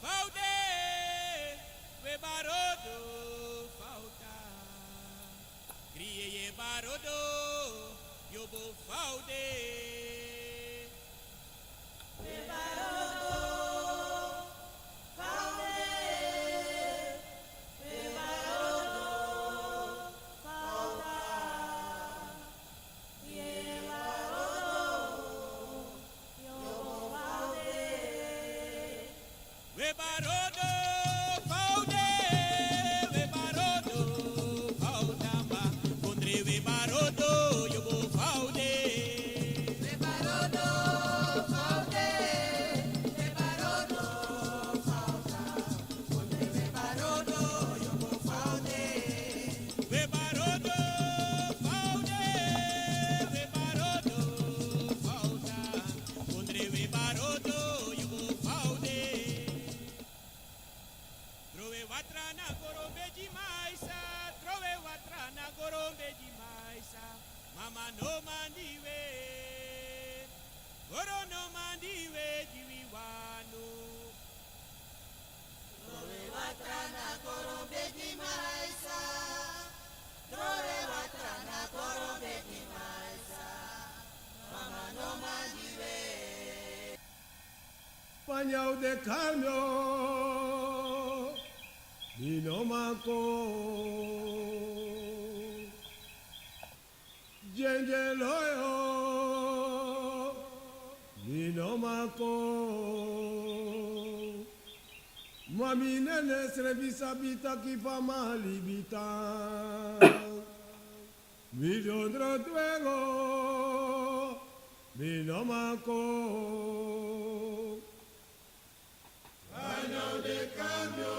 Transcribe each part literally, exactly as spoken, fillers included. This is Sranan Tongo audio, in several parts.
Faude, we barodo, fauta. Kriye ye barodo, yobo faude. We barodo, faude. We barodo, fauta. We barodo faude, we barodo faudamba, kondre we barodo yobo faude. We barodo faude, we barodo fauda, kondre we barodo yobo faude. We barodo faude, we barodo fauda, kondre we barodo yobo faude. Trowe watra na goro bedi maisa, trowe watra na goro bedi maisa. Mama no mandi we, goro no mandi we di wi wani. Trowe watra na goro bedi maisa. Trowe watra na goro bedi maisa. Mama no mandi we. Panya u de kalmio. Mi no mako. Djendje loyo, mi no mako. Ma mi nene srefi sabi taki fa mi a libi tan. Mi dondro dwengo, mi no mako. Anya de cambio.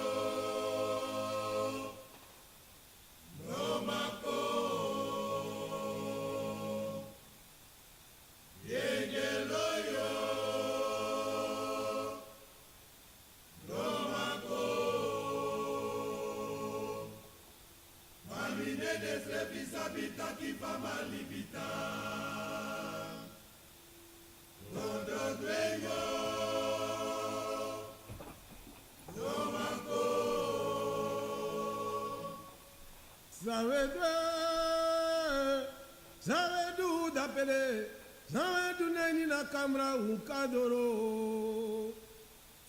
No mako. Yengelo yo. No mako. Ma mi nene srefi sabi taki fa mi a libi tan. Sawedu, sawedu dapede, sawedu neni na kamra un kadoro.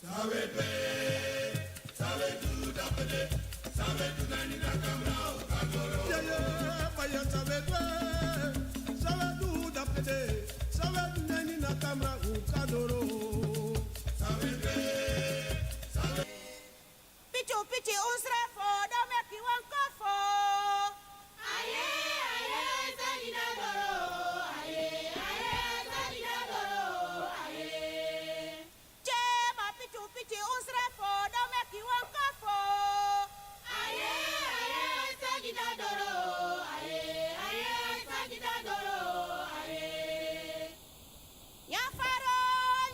Sawedu, sawedu dapede, sawedu neni na kamra un kadoro. Yeye, baya sawedu, sawedu dapede, sawedu neni na kamra un kadoro. Sawedu, sawedu. Pichu, pichu, un srefo, don meki wan kofo. Aye, aye, sagi dadoro. Aye, aye, sagi dadoro. Aye. Che ma pichu pichu un srefo, don meki wan kofo. Aye, aye, sagi dadoro. Aye, aye, sagi dadoro. Aye. Nyafaro,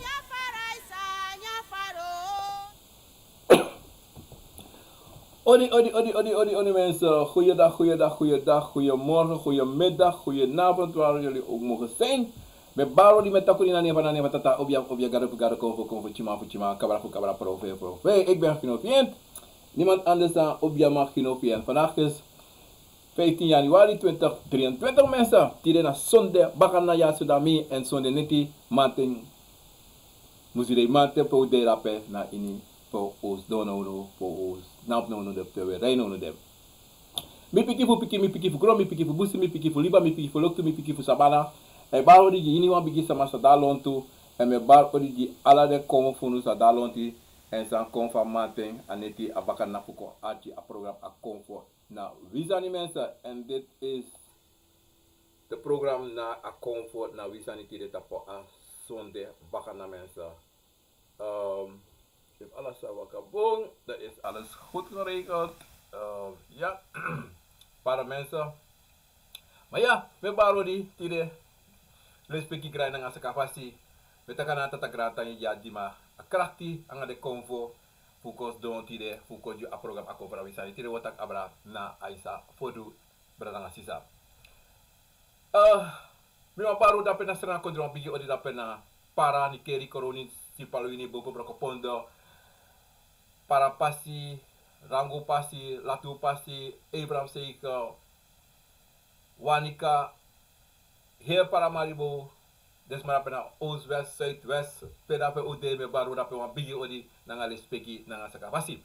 nyafaro, isa, nyafaro. Odi, odi, odi, odi, odi, odi mensen. Goeiedag, goeiedag, goeiedag, goeiemorgen, goeiemiddag, goedenavond, waar jullie ook mogen zijn. Mi e bari odi, mi e taki odi na nen fu, na nen fu Tata, obia fu obia, gado fu gado, konfo fu konfo, tyiman fu tyiman, kabra fu kabra, profeet fu profeet. Ik ben Gino Fient. Niemand anders dan Obia Magino Fient. Vandaag is vijftien januari twintig drieëntwintig mensen. Tide na sonde, baka na yasudami en sonde neti, mamanten. Musu dei mamanten pe un de drape na ini, pe un sidon nownow, pe un snap nownow de, pe un e rei nownow de. Mi pikin fu pikin, mi pikin fu kron, mi pikin fu busi, mi pikin fu liba, mi pikin fu loktu, mi pikin fu sabana. E bari odi gi iniwan bigi sama san de na lontu. En mi e bari odi gi ala den konfo fu unu san de na lontu. En san kon fu a mamanten, a neti, a bakadina fu kon arki a program A Konfo na Wi Sani mensen. En dit is de program na A Konfo na Wi Sani tide tapu a sonde bakadina mensen. Ehm, efu alles sa waka bun, dan is alles goed geregeld. Ehm, ya, para mensen. Ma ya, mi e bari odi tide. Lespeki, grai nanga sakafasi. Mi e taki na Tata Grantangi di a di mi a krakti nanga den konfo fu kon sidon tide, fu kon gi a program A Konfo na Wi Sani. Tide wi o taki abra na a isa fodu, brada nanga sisa. Eh, mi wani bari odi drape na Sranan Kondre, wan bigi odi drape na Para, Nickerie, Coronie, Sipaliwini, Bobo, Brokopondo, Parapasi, Rangupasi, Latupasi, Abraham Seiko, Wanika, heel Paramaribo, den sma dape na Oost, West, Zuid, West, pe dape un de, mi e bari un dape wan bigi odi nanga lespeki nanga sakafasi.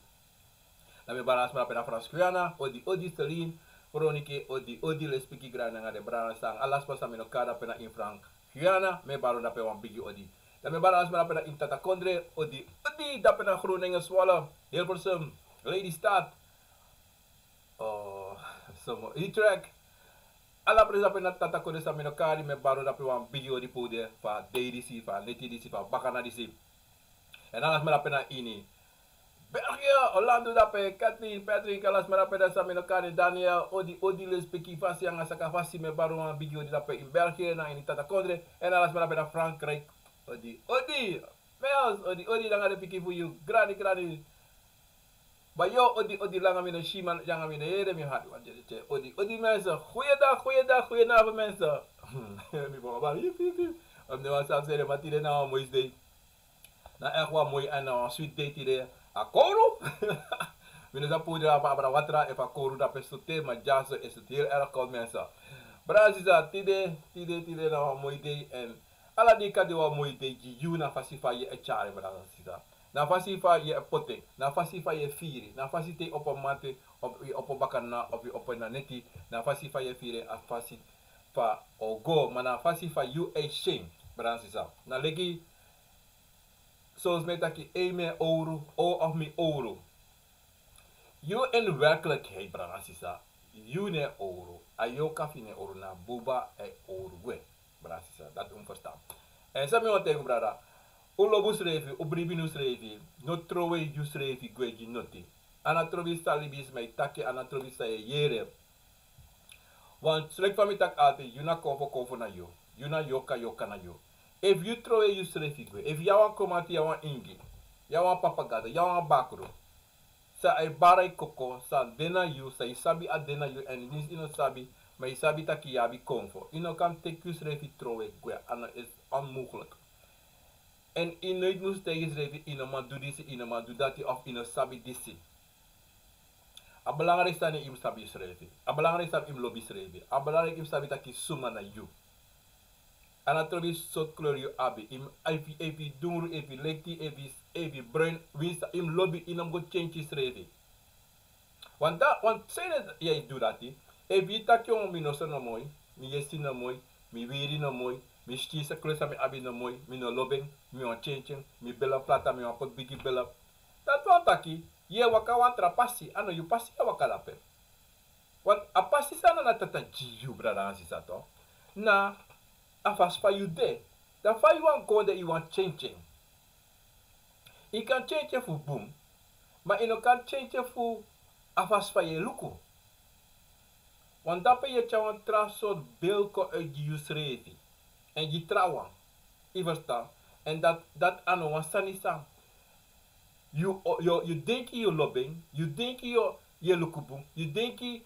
Dan mi e bari ala sma dape na Frans Guyana, odi odi Celine, Veronike, odi odi lespeki grani nanga den brada san, ala sma san mi no kari dape na ini Frans Guyana, mi e bari un dape wan bigi odi. Dan mi e bari ala sma dape na ini Tata Kondre, odi odi dape na Groningen Zwolle, Hilversum, Lelystad, oh, somo Utrecht. Ala presi dape na Tata Kondre san mi no kari, mi e bari un dape wan bigi odi puru de, fu a dei disi, fu a neti disi, fu a bakana disi. Èn ala sma dape na ini België, Orlando dape, Kathleen, Patrick, ala sma dape na san mi no kari, Daniel, odi odi lespeki fasi nanga sakafasi, mi e bari un wan bigi odi dape ini België, na ini Tata Kondre, èn ala sma dape na Frankrijk, odi odi, Mels, odi odi nanga den pikin fu yu, grani grani. Bayo, odi odi langa mi no si, man, langa mi no yere, mi hati wan dede te. Odi odi mensen, goeiedag, goeiedag, goedenavond mensen. Mi baba, hip hip hip. Am ne wan sani seri, ma tide na wan moi dei. Na echt wan moi èn na wan sweet dei tide. A kowru. Mi no sa puru de wan abra watra, efu a kowru dape, so te, ma dyaso e so te heel erg koud mensen. Brada sisa, tide, tide, tide na wan moi dei èn ala dei kan de wan moi dei gi yu, na fasi fa yu e tyari, brada sisa. Na fasi fa yu e poti en, na fasi fa yu e firi, na fasi te yu opo mati, of yu opo bakana, of yu opo na neti, na fasi fa yu e firi, a fasi fa o go, ma na fasi fa yu e si en, brada sisa. Na leki, soms mi e taki, ei, mi e owru, o of mi owru. Yu in werkelijkheid, brada sisa, yu no e owru, a yorka fu yu no e owru, na buba e owru gwe. Brada sisa, dati un mus ferstan. Èn san mi wani taigi un, brada, un lobi unsrefi, un bribi na unsrefi, no trowe yusrefi gwe gi noti. A no trobi san libisma e taki, a no trobi san yu e yere. Want leki fa mi taki altijd, yu na konfo, konfo na yu. Yu na yorka, yorka na yu. Efu yu trowe yusrefi gwe, efu yu na wan kromanti, yu na wan ingi, yu na wan papagada, yu na wan bakru, san e bari yu koko, san de na yu, san yu sabi a de na yu, èn winsi yu no sabi, ma yu sabi taki yu abi konfo, yu no kan teki yusrefi trowe gwe, a no, is onmogelijk. Èn yu noiti mus taigi yusrefi, yu no man du disi, yu no man du dati, of yu no sabi disi. A belangrijk sani yu mus sabi yusrefi. A belangrijk sani yu mus lobi yusrefi. A belangrijk yu mus sabi taki suma na yu. A no trobi sortu kleur yu abi. Yu mus, efu, efu yu dungru, efu yu lekti, efu yu, efu yu bruin, winsi yu mus lobi, yu no mus go change yusrefi. Want da, want sanede yu e du dati. Efu yu taki, o, mi noso no moi, mi yesi no moi, mi wiri no moi, mi skin, san kleur san mi abi no moi, mi no lobi en, mi wani change en, mi bella plata, mi wani poti bigi bella. Dati wani taki yu e waka wan tra pasi, a no yu pasi yu e waka dape. Want a pasi san na Tata gi yu, brada nanga sisa, toch, na a fasi fa yu de. Dan fa yu wani go de, yu wani change en. Yu kan change fu bun, ma yu no kan change fu a fasi fa yu e luku. Want dape yu e tyari wan tra sortu beeld kon uit gi yusrefi èn gi trawan. Yu ferstan? Èn dati, dati a no wan sani san yu, yu, yu denki yu lobi en, yu denki yu, yu e luku bun, yu denki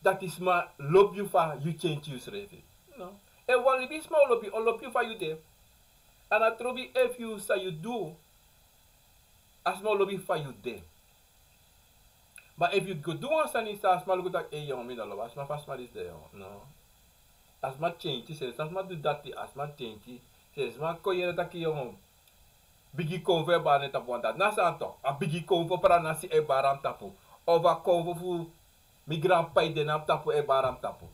dati sma lobi yu fa yu change yusrefi. No. Efu wan libisma o lobi, o lobi yu fa yu de. A no trobi efu yu san yu du, a sma o lobi fa yu de. Ma efu yu go du wan sani san a sma luku taki, ei, yongu, mi no lobi a sma fa a sma disi de, yongu. No. A sma change, sensi a sma du dati, a sma change. Sensi a sma kon yere taki, yongu, bigi konfo e bari na en tapu, want dati na sani, toch. A bigi konfo pranasi e bari na mi tapu. Of a konfo fu mi granpa e de na mi tapu, e bari na mi tapu.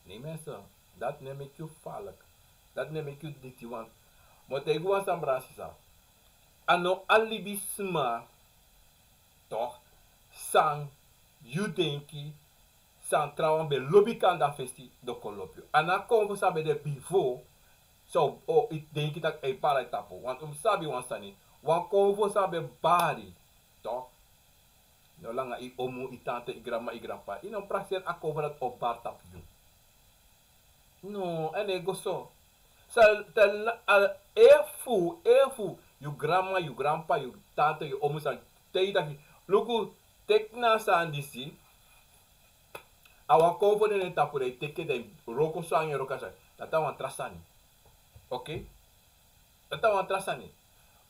Nee mensen, dati no e meki yu falek. Dati no e meki yu diti, want mi o taigi wan sani, brada sisa. A no a libisma, toch, san yu denki san trawan ben lobi kanda fesi, den o kon lobi yu. A no a konfo san ben de bifo, san o, o, yu denki taki a e bari na yu tapu. Want un mus sabi wan sani, wan konfo san ben bari, toch, no langa yu omu, yu tante, yu granma, yu granpa, yu no prakseri a konfo dati o bari tapu yu. No, a no e go so. San, san, a, efu, efu yu granma, yu granpa, yu tante, yu omu san taigi yu taki, luku, teki na a sani disi, a wan konfo de na en tapu, dan yu teki en, dan yu wroko so nanga en wroko a sani, dati na wan tra sani. Oké? Dati na wan tra sani.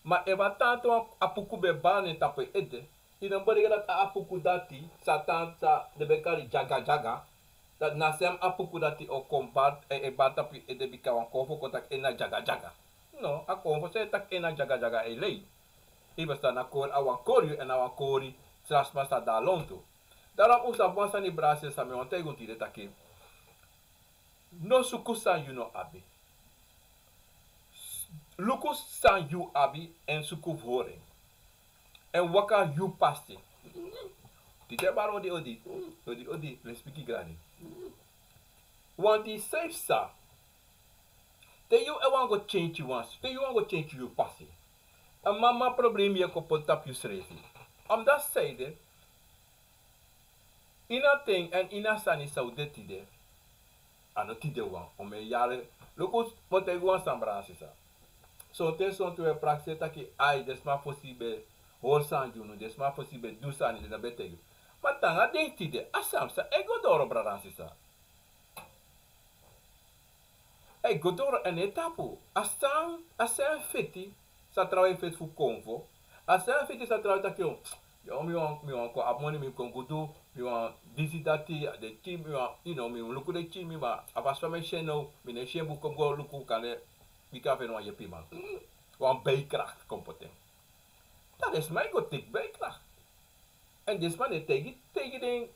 Ma efu a tan te wan apuku ben bari na en tapu en ede, yu no bari dati a apuku dati, sa tan sa den ben kari dyagadyaga. Dati na a sem apuku dati o kon bari, e, e bari tapu yu ede bika wan konfo kon taki en na dyagadyaga. No, a konfo san e taki en na dyagadyaga e lei. Yu ferstan, na kori a wan kori yu èn a wan kori san sma sa de na lontu. Daarom un sabi wan sani, brada, sisa, mi wani taigi un tide taki, no suku san yu no abi. Luku san yu abi èn suku fu hori en. Èn waka yu pasi. Tide bari odi odi, odi odi, lespeki grani. Want yusrefi sa, te yu e wani go change wan, te yu wani go change yu pasi, a mama problem yu e kon poti tapu yusrefi. Omdat san ede, ini a ten èn ini a sani san un de tide, a no tide wan, un mu e yari. Luku, mi o taigi wan sani, brada, sisa. Sonten sonten un e prakseri taki, ai, den sma fosi ben hori sani gi unu, den sma fosi ben du sani, den no ben taigi. Ma te nanga den tide, a sani san e go doro, brada, sisa. E go doro èn e tapu. A san, a san feti sa trawan e feti fu konfo. A san feti sa trawan taki, o, yo, mi wani, mi wani kon abi moni, mi kon go du, mi wani disi dati, a de ki, mi wani, yu no, mi wani luku de ki, mi ma, a fasi fa mi e si en now, mi no e si en bun, kon go luku kande, mi kan feni wan yepiman. Wan bijkracht kon poti en. Dan den sma e go teki bijkracht. Èn den sma no e taigi, taigi den,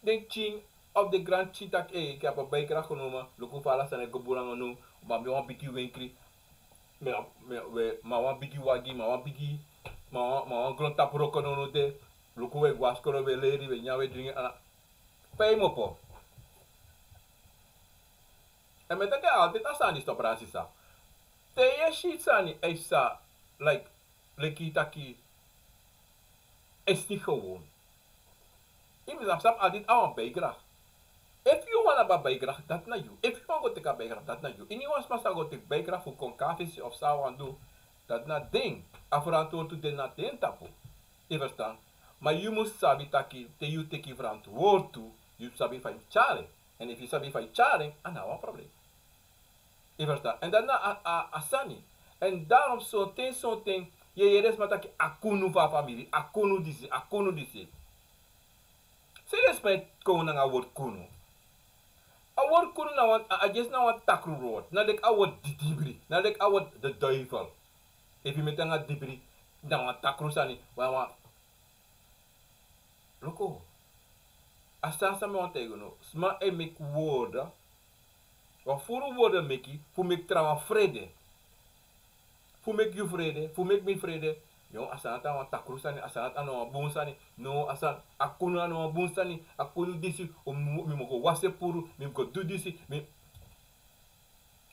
den pikin of den granpikin taki, ei, yu kan abi bijkracht genomen, luku fa ala sani e go bun nanga unu, ma mi wan bigi wenkri, mi, mi, mi, ma wan bigi wagi, ma wan bigi, ma wan, ma wan grontapu wroko nownow de, luku, wi e go na skoro, wi e leri, wi e nyan, wi e dringi, ala. Pe yu mu opo. Èn mi e taki altijd a sani disi, brada, sisa. Te yu e si sani, e sa, like, leki taki, e si gewoon. Yu mus sabi, sabi altijd abi wan bijdrage. Efu yu wani abi a bijdrage, dati na yu. Efu yu wani go teki a bijdrage, dati na yu. Iniwan sma sa go teki bijdrage fu kon kon fesi of san a wani du, dati na den. A verantwoording de na den tapu. Yu ferstan? Ma yu mus sabi taki, te yu teki verantwoording, yu sabi fa yu tyari. Èn efu yu sabi fa yu tyari, a no wan problem. Yu ferstan? Èn dati na a, a, a sani. Èn daarom sonten, sonten, yu e yere sma taki a kunu fu a famiri, a kunu disi, a kunu disi. San den sma e kon nanga a word kunu? A word kunu na wan, a, a just na wan takru word. Na leki a word di-, dibri. Na leki a word de duivel. Efu yu meti nanga dibri, na wan takru sani, wan, wan, luku. A sani san mi wani taigi unu, sma e meki word, wan furu word meki, fu meki trawan frede. Fu meki yu frede, fu meki mi frede. Yo, a sani dati na wan takru sani, a sani dati na wan bun sani. No, a sani, a kunu na wan bun sani, a kunu disi, o, mi, mi mu go wasi puru, mi mu go du disi, mi.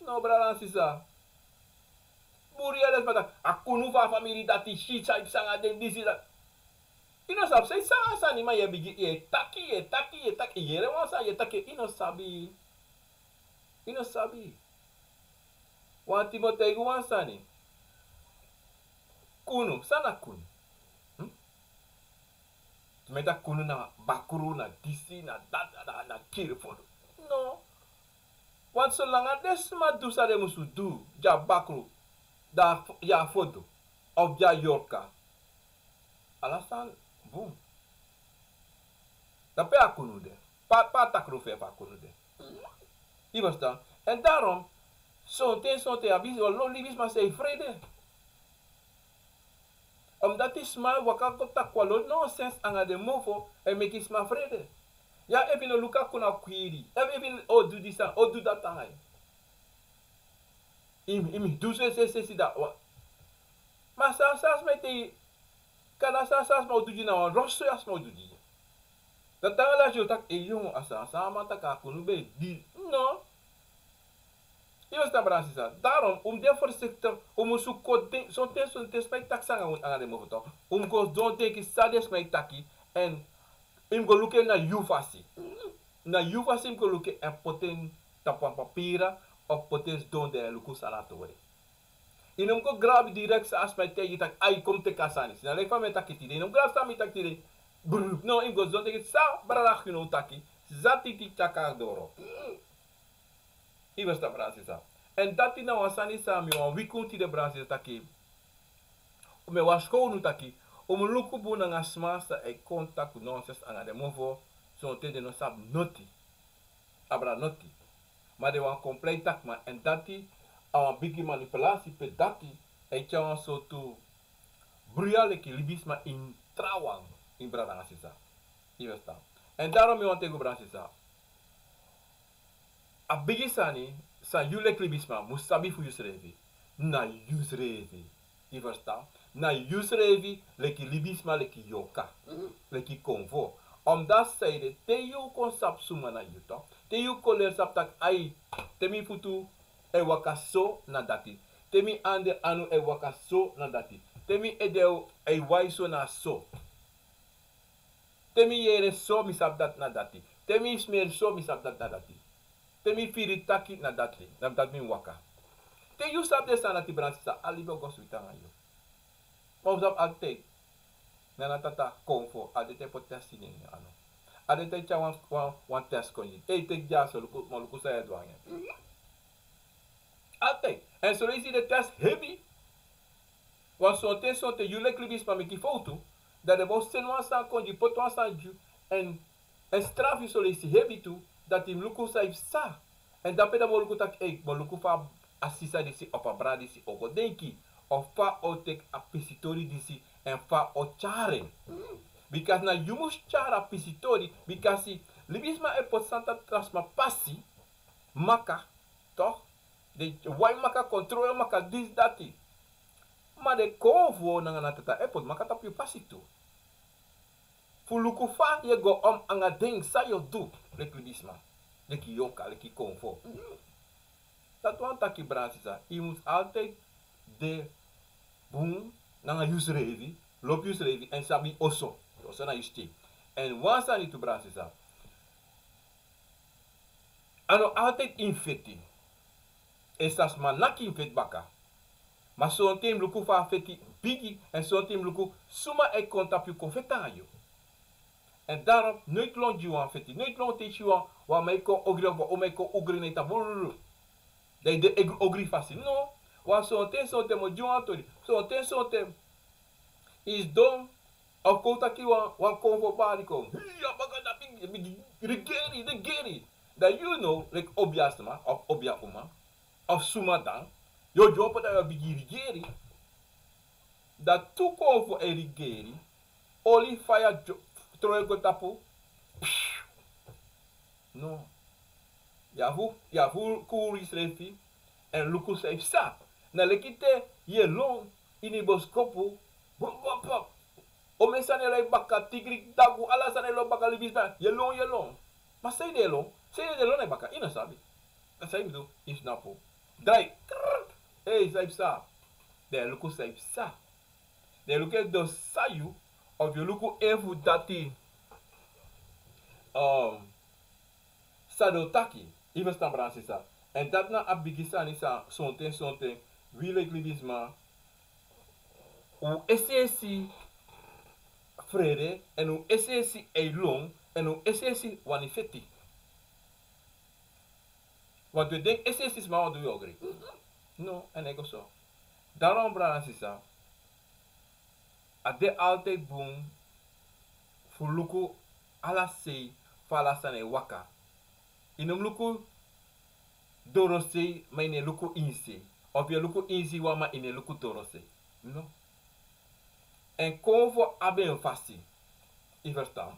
No, brada nanga sisa. Bun yere sma taki, a kunu fu a famiri dati, si san yu psa nanga den disi dati. Yu no sabi san yu psa nanga a sani, ma yu e bigin, yu e taki, yu e taki, yu e taki, yu yere wan sani, yu e taki, yu no sabi. Yu no sabi. Wanti mi o taigi wan sani. Kunu, san na kunu? Hm? Meki a kunu na bakru, na disi, na dati, na, na kiri foto. No. Want solanga den sma du san den musu du, di a bakru, di a f-, di a foto, of di a yorka, ala sani bun. Dan pe a kunu de? Pe, pe a takru fu a kunu de? Yu ferstan? Èn daarom, sonten, sonten, abi wan lo libisma san e frede. Omdat sma e waka kon taki wan lo nonsens nanga den mofo, e meki sma frede. Ya, efu yu no luku a kunu, a kwiri. Efu, efu yu o du disi, o du dati nanga yu. Yu mu, yu mu du so, so, so, so, dati, wa. Ma san, san sma e taigi, kande san, san sma o du gi yu, na wan roso ya sma o du gi yu. Dan te a lasi yu o taki, ei, yongu, a san, san a man taki, a kunu ben di. No. Yu ferstan, brada nanga sisa? Daarom, un mu de voorzichtig, un musu kon denki, sonten, sonten sma e taki sani nanga un, nanga den mofo tok. Un mu go sidon denki san den sma e taki, èn yu mu go luku en na yu fasi. Na yu fasi yu mu go luku en èn poti en tapu wan papira, of poti en sidon dan yu e luku san na a tori. Yu no mu go grabi direct san a sma e taigi yu taki, ai, kon teki a sani. Si na leki fa mi e taki tide, yu no mu grabi san mi e taki tide. Brrr. No, yu mu go sidon denki san brada Gino taki, san Titi taki doro. Yu ferstan, brada nanga sisa? Èn dati na wan sani san mi wani wiki un tide, brada nanga sisa, taki Mi e warskow unu taki un mus luku bun nanga sma san e kon taki nonsens nanga den mofo. Sonten den no sabi noti. Abra noti. Ma den wani kon prei taki ma, èn dati a wan bigi manipulasi pe dati e tyari wan sortu bruya leki libisma ini trawan, ini brada nanga sisa. Yu ferstan? Èn daarom mi wani taigi un, brada nanga sisa, a bigi sani san yu leki libisma mus sabi fu yusrefi, na yusrefi. Yu ferstan? Na yusrefi leki libisma, leki yorka, leki konfo. Omdat sanede te yu kon sabi suma na yu, te yu kon leri sabi taki ai, te mi futu e waka so, na dati. Te mi ande anu e waka so, na dati. Te mi ede e wai so, na so. Te mi yere so, mi sabi dati, na dati. Te mi smeri so, mi sabi dati, na dati. Te mi firi taki, na dati, na dati mi waka. Te yu sabi den sani dati, brada nanga sisa, a libi o go switi nanga yu. Ma un sabi, altijd nana tata konfo, altijd e poti test ini en anu. Altijd e tyari wan, wan, wan test kon gi. Ei, teki dyaso, luku, ma luku san yu e du nanga en. Altijd. Èn soleisi den test hebi. Wan sonten, sonten yu leki libisma meki fowtu, dan den bo seni wan sani kon gi, poti wan sani gi yu, èn, èn strafu yu soleisi hebi tu, dati yu mus luku san yu psa. Èn dape dan mi o luku taki, ei, mi o luku fa a sisa disi of a brada disi o go denki, of fa a o teki a pisitori disi, èn fa a o tyari en. Bikasi na yu mus tyari a pisitori, bikasi libisma e poti santa tra sma pasi, maka, toch? Den wai maka, kontrol maka, disi dati. Ma den konfo nanga na tata e poti maka tapu yu pasi tu. Fu luku fa yu e go om nanga den, san yu o du, leki libisma, leki yorka, leki konfo. Dati wani taki, brada nanga sisa, yu mus altijd de bun nanga yusrefi, lobi yusrefi, èn sabi oso. Oso na yu stei. Èn wan sani tu, brada nanga sisa. A no altijd yu mus feti. Èn san sma naki yu mus feti baka. Ma sonten yu mus luku fa a feti bigi, èn sonten yu mus luku suma e kon tapu yu kon feti nanga yu. Èn daarom, noiti lon gi wan feti, noiti lon te yu si wan, wan man e kon ogri of wan uma e kon ogri na yu tapu. Dan yu de ogri fasi. No, wan sonten, sonten mi o gi wan tori. Sonten, sonten yu sidon, of kon taki wan, wan konfo bari kon. Hei, a baka dati bigi, bigi, rigeri, rigeri. Dan yu no, leki obiasma, of obiauma, of suma dan, yu o dyompo dan yu o bigin rigeri. Dan tu konfo e rigeri, oli faya, tron e go tapu. No. Yu abi fu, yu abi fu kuru yusrefi, èn luku san yu psa. Na leki te yu e lon ini boskopu, pop, pop, pop. Omeni sani e lon yu baka, tigri, dagu, ala sani e lon baka, libisma, yu e lon, yu e lon. Ma sanede e lon, sanede e lon na yu baka, yu no sabi. Na san yu mus du, yu mus snapu. Drai, krrr, ei, san yu psa. Dan yu e luku san yu psa. Dan yu e luku efu den o sani yu, of yu o luku efu dati, um, san den o taki, yu ferstan, brada nanga sisa. Èn dati na a bigi sani san sonten, sonten wi leki libisma, un es'esi frede, èn un es'esi e lon, èn un es'esi wani feti. Want wi e denki es'esi sma wani du wi ogri. No, a no e go so. Daarom, brada nanga sisa, a de altijd bun fu luku ala sei, fa ala sani e waka. Yu no mus luku dorosei, ma yu no e luku inisei. Of yu e luku inisei wan, ma yu no e luku dorosei. No. Èn konfo abi en fasi. Yu ferstan?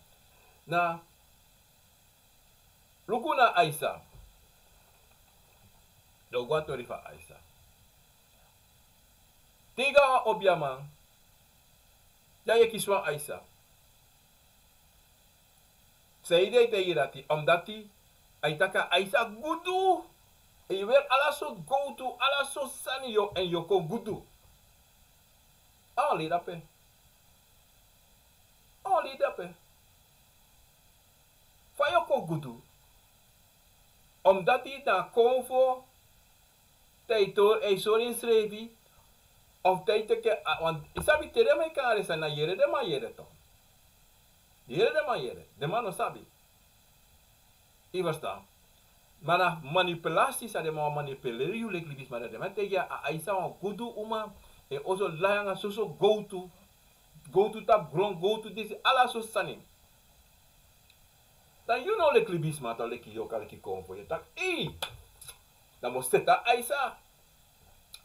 Na, luku na Aisa. Dan un go a tori fu Aisa. Te yu go na wan obiaman, dan yu e kisi wan Aisa. Sanede a e taigi yu dati? Omdati a e taki a Aisa gudu. Yu e weri ala sortu gowtu, ala sortu sani, yu, èn yu o kon gudu. A o lei dape. A o lei dape. Fa yu o kon gudu? Omdati na konfo, te a e tori, a e sori ensrefi, of te a e teki a, wan, yu sabi, te den man e kon nanga den sani, na yere den man yere tu. Yere den man yere, den man no sabi. Yu ferstan? Ma na manipulasi san den man wani manipuleri yu leki libisma. Dan den man taigi yu a Aisa wan gudu uma, En oso lai nanga soso gowtu. Gowtu tapu gron, gowtu disi, ala soso sani. Dan yu no leki libisma, dan leki yu o kan leki konfo, yu e taki, ei! Dan mi o seti a Aisa.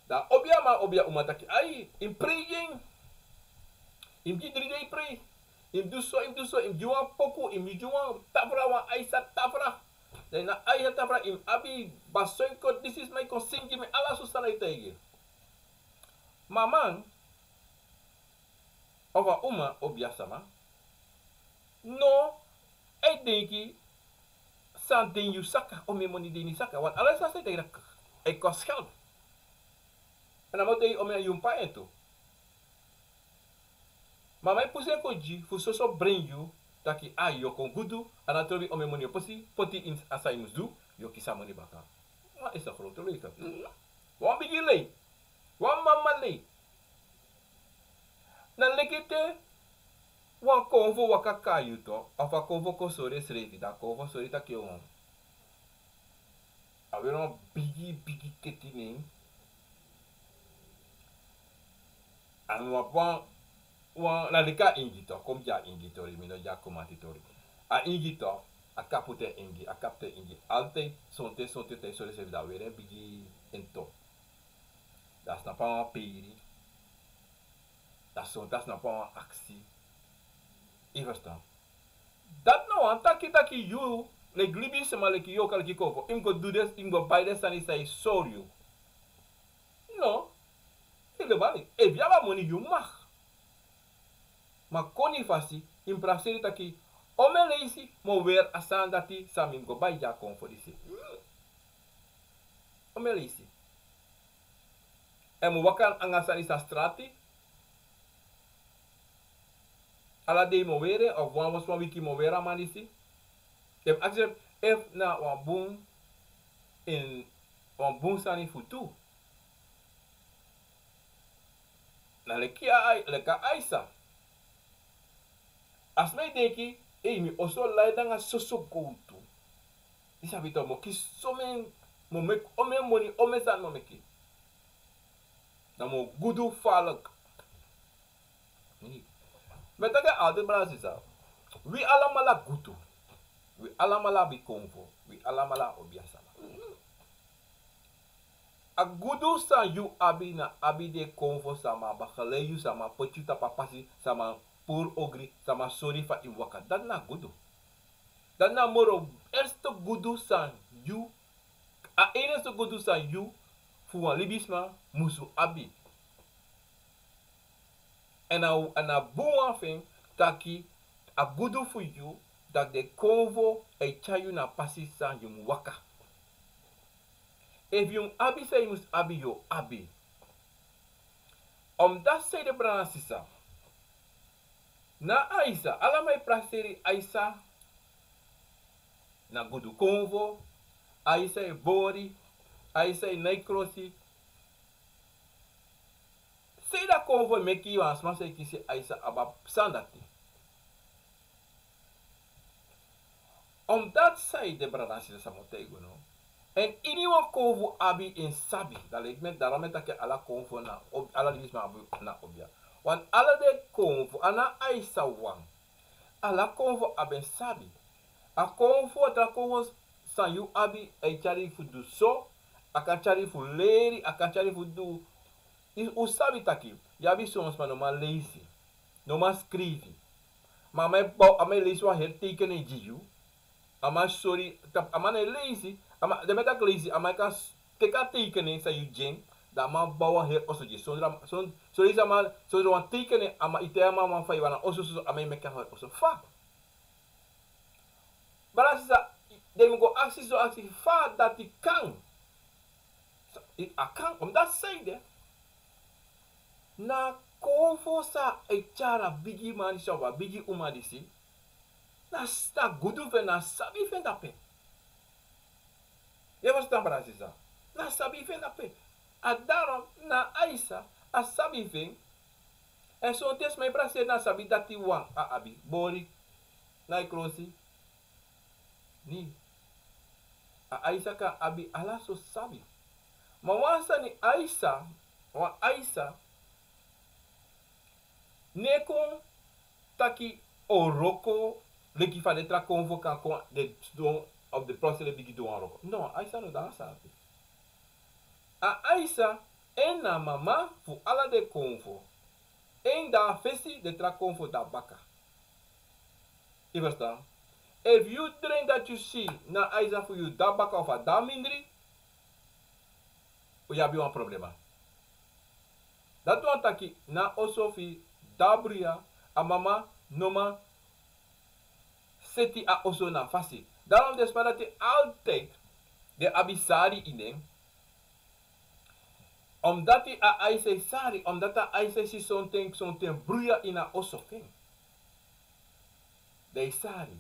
Dan obiaman, obia uma taki, ai, yu mus prei gi en. Yu mus gi dri dei prei. Yu mus du so, yu mus du so, yu mus gi wan poku, yu mus gi wan tafra, wan Aisa tafra. Dan na Aisa tafra yu mus abi, basoi kon, disi sma e kon singi, mi ala soso sani e taigi. Ma a man, of a uma, obia sama, no e denki san den yu saka, omeni moni den yu saka. Want ala san e taigi, e kosi geld. En a man o taigi omeni yu mus pai en tu. Ma a man e pusu en kon gi yu fu soso brengi yu, taki a yu o kon gudu, a no trobi omeni moni yu o poti, poti ini a san yu mus du, yu o kisi a moni baka. Ma a Aisa, grote lei. Wan bigi lei. Wan mama lei. Na leki te wan konfo waka kon na yu tu, of a konfo kon sori ensrefi, dan a konfo sori taki yu o a weri wan bigi, bigi keti nen. A no abi wan, wan, na leki a ingi tu, kon gi a ingi tori, mi no gi a komati tori. A ingi tu, a kapu te ingi, a kapu te ingi. Altijd, sonten, sonten te sori ensrefi, dan a weri en bigi en tu. Dan a snapu a wan peri. Dan sonten a snapu a wan aksi. Yu e ferstan? Dati no wani taki taki yu, leki libisma, leki yu o kan leki konfo, yu mus go du den, yu mus go bai den sani san e sori yu. No. Yu de bari. Efu yu abi a moni, yu mag. Ma kon na yu fasi, yu mus prakseri taki, omeni leisi mi o weri a sani dati san mi mus go bai gi a konfo disi. Omeni leisi. En mi o waka nanga a sani disi na strati. Ala dei mi o weri en, of wan, wan wiki mi o weri a man disi. Den mus aksi efu na wan bun, en wan bun sani fu du. Na leki a, leki a Aisa. A sma e denki, ei, mi oso lai nanga soso gowtu. Yu sabi tu, mi o kisi someni, mi o meki omeni moni, omeni sani mi o meki. Dan mi o gudu falek. Mi e taki altijd, brada, sisa. Wi alamala gudu. Wi alamala abi konfo. Wi alamala obia sama. A gudu san yu abi na abi den konfo sama, a bakalei yu, sama poti yu tapu a pasi, sama puru ogri, sama sori fa yu waka. Dati na gudu. Dati na moro eerste gudu san yu, a enigste gudu san yu fu wan libisma musu abi. En a, en a bun wan fu en taki a gudu fu yu, dati den konfo e tyari yu na a pasi san yu mus waka. Efu yu mus abi san yu mus abi, yu o abi. Omdat san ede, brada, sisa. Na Aisa, alamala e prakseri Aisa na gudu konfo, Aisa e bori, Aisa e nai krosi. San ede a konfo e meki wan sma sa e kisi Aisa abi a sani dati? Omdat san ede, brada, sisa, san mi o taigi unu. En ini wan konfo abi en sabi. Dan leki mi, daarom mi e taki ala konfo na ob-, ala libisma abi na obia. Want ala den konfo, a no Aisa wan. Ala konfo abi en sabi. A konfo, tra konfo san yu abi, a e tyari fu du so, a kan tyari fu leri, a kan tyari fu du. I, un sabi taki yu abi son sma no man leisi, no man skrifi. Ma a man e bow, a man e leisi wan heri teikenen gi yu. A man sori, a man no e leisi, a man, den man e taki leisi, a man kan s-, teki a teikenen san yu gi en, dan a man bow wan heri oso gi yu. Sondro, son, son leisi a man, sondro wan teikenen, a man e taigi a man fa yu wani a oso, so, so, a man e meki a heri oso. Fa? Brada, sisa, den mus go aksi so, aksi fa dati kan. A kan, omdat san ede, na konfo san e tyari a bigiman disi of a bigi uma disi, na, na gudu fu en, na sabi fu en dape. Yu e ferstan, brada, sisa? Na sabi fu en dape. A daarom na Aisa, a sabi fu en. En sonten sma e prakseri na sabi dati wan a abi. Bori, nai krosi. Ni. A Aisa kan abi ala sortu sabi. Ma wan sani Aisa, wan Aisa, No e kon taki o wroko leki fa den tra konfo kan kon, den sidon of den praseri e bigin du wan wroko. No, Aisa no de a sani. A Aisa, en na a mama fu ala den konfo. En de a fesi, den tra konfo de a baka. Yu e ferstan? Efu yu drengi dati yu si na a Aisa fu yu de a baka of a de a mindri, yu abi wan problema. Dati wani taki na a oso fu yu de a bruya, a mama no man seti a oso na fasi. Daarom den sma dati altijd den abi sari ini en. Omdati a Aisa e sari, omdati a Aisa e si sonten, sonten bruya ini a oso fu en. Dan e sari.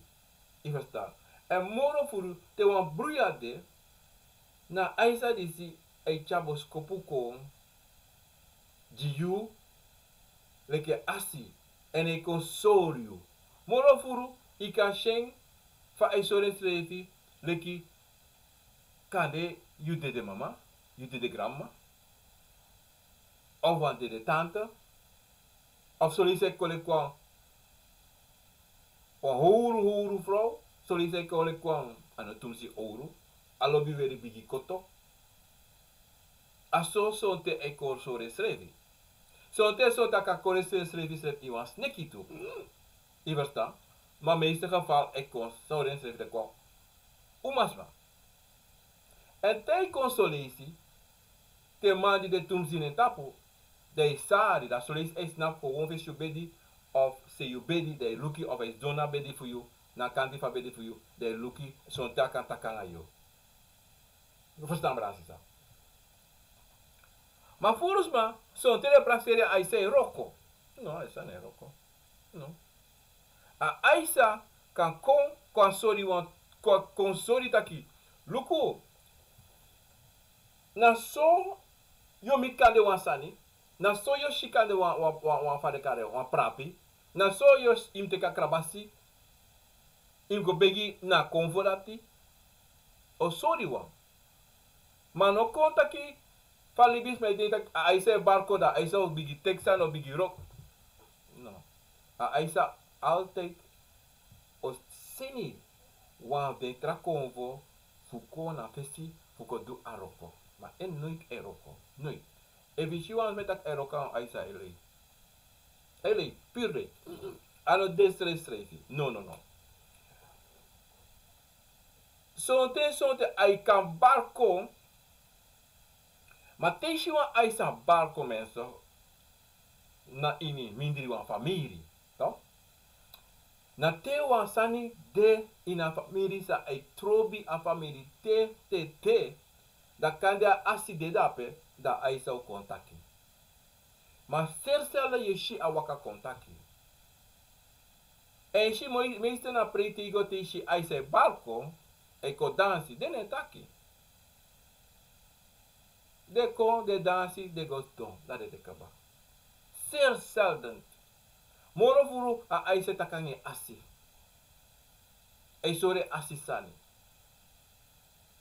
Yu e ferstan? Èn moro furu te wan bruya de, na a Aisa disi e tyari boskopu kon gi yu leki asi, èn e kon sori yu. Moro furu yu kan si en fa a e sori ensrefi, leki kande yu dede mama, yu dede granmama, of wan dede tante, of son leisi a e kon leki wan, wan howru, howru frow, son leisi a e kon leki wan, a no tumsi owru, a lobi weri bigi koto. A so sonten a e kon sori ensrefi. Sonten, sonten a kan kon sori ensrefi srefi ini wan sneki tu. Yu e ferstan? Ma meeste geval a e kon sori ensrefi leki wan umasma. Èn te a e kon son leisi, te man di de tumsi na en tapu, dan yu e sari, dan son leisi a e snapu kon won fesi yu bedi, of sei yu bedi, dan yu e luku of a e sidon na bedi fu yu, na kanti fu a bedi fu yu, dan yu e luku, sonten a kan taki nanga yu. Yu e ferstan, brada, sisa? Ma furu sma, sonten den praseri a Aisa e wroko. No, Aisa no e wroko. No. A Aisa kan kon, kon sori wan, kon, kon sori taki, luku, na so yu o miti kande wan sani, na so yu o si kande wan, wan, wan, wan fa den kari en, wan prapi, na so yu o s-, yu mus teki a krabasi, yu mus go begi na a konfo dati, o sori wan. Ma no kon taki fa libisma e denki taki a Aisa e barko, dan a Aisa o bigin teki sani, o bigin wroko. No. A Aisa altijd o seni wan fu den tra konfo fu kon na fesi fu kon du a wroko. Ma en noiti e wroko. Noiti. Efu yu si wan sma e taki a e wroko, a Aisa e lei. A e lei, puru lei. A no de srefisrefi. No, no, no. Sonten, sonten a e kan barko. Ma te yu si wan Aisa barko, mensen, na ini mindri wan famiri, toch? Na te wan sani de ini a famiri san a e trobi a famiri te, te, te, dan kande a asi de dape, dan Aisa o kon taki. Ma seri selde yu e si a waka kon taki. Èn yu si moi, meeste na prei te yu go te yu si Aisa e barko, a e kon dansi, den no e taki. Den kon, den dansi, den go sidon, dan den de kaba. Zeer zelden. Moro furu a Aisa e taki nanga en asi. A e sori en asi sani.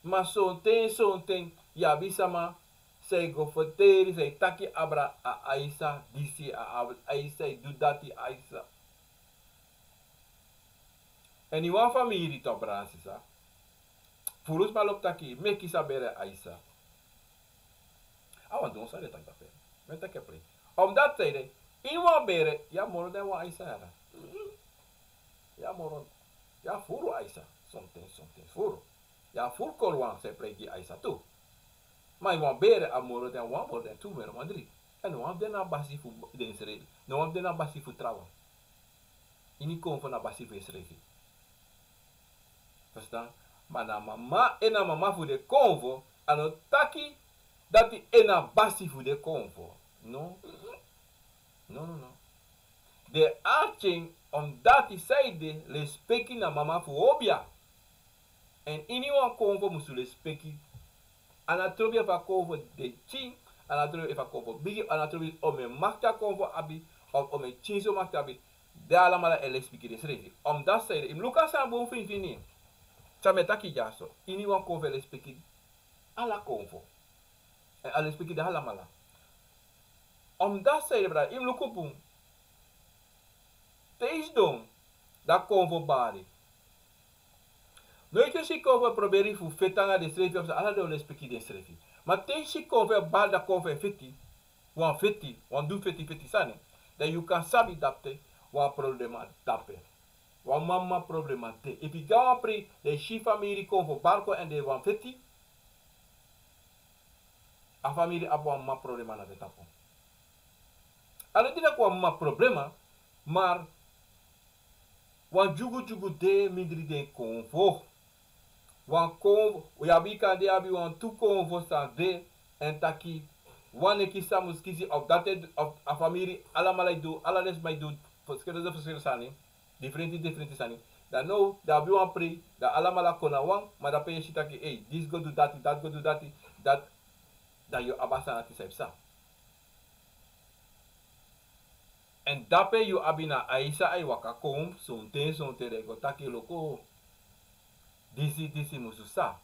Ma sonten, sonten, yu abi sama san e go ferteri, san e taki abra, a Aisa disi, a, a Aisa e du dati, Aisa. Èn ini wan famiri, toch, brada, sisa. Furu sma lobi taki, meki sa bere Aisa. A wan don san den taki dape. Mi e taki en prei. Omdati san ede, ini wan bere, yu abi moro dan wan Aisa, yara. Yu abi moro, yu abi furu Aisa. Sonten, sonten furu. Yu abi furu kolowan san e prei gi Aisa tu. Ma ini wan bere a abi moro dan wan, moro dan tu, moro dan dri. Èn no wan fu den na basi fu densrefi. No wan fu den na basi fu trawan. Ini konfo na basi fu ensrefi. Verstaan? Ma na mama, en na mama fu den konfo, a no taki dati en na basi fu den konfo. No. No, no, no. Den arki en, omdati san ede, lespeki na mama fu obia. Èn ini wan konfo musu lespeki. A no trobi efu a konfo de pikin, a no trobi efu a konfo bigi, a no trobi omeni makti a konfo abi, of omeni pikinso makti abi. Den alamala e lespeki densrefi. Omdati san ede, yu mus luku a sani bun finfini. San mi e taki dyaso, ini wan konfo e lespeki ala konfo. Èn a lespeki den alamala. Omdati san ede, brada, yu mus luku bun. Te yu sidon, dan a konfo bari. Noiti yu si konfo e proberi fu feti nanga densrefi, of ala den o lespeki densrefi. Ma te yu si konfo e bari, dan konfo e feti, wan feti, wan du feti feti sani, dan yu kan sabi dati wan problema de dape. Wan mama problema de. Efu yu go na wan prei, dan yu si famiri konfo bari kon èn den e wani feti, a famiri abi wan mama problema na den tapu. A no dina kon wan mama problema, ma wan dyugudyugu de mindri den konfo. Wan konfo, yu abi, kande yu abi wan tu konfo san de, èn taki wan neki san mus kisi, of dati, of a famiri alamala e du, ala den sma e du verschillende, verschillende sani, diferenti, diferenti sani. Dan now, dan a abi wan prei, dan alamala kon na wan, ma dape yu e si taki, ei, disi go du dati, dati go du dati, dati, dan yu abi a sani ati san yu psa. Èn dape yu abi na Aisa e waka kon, sonten, sonten den e go taki luku, disi, disi musu sa.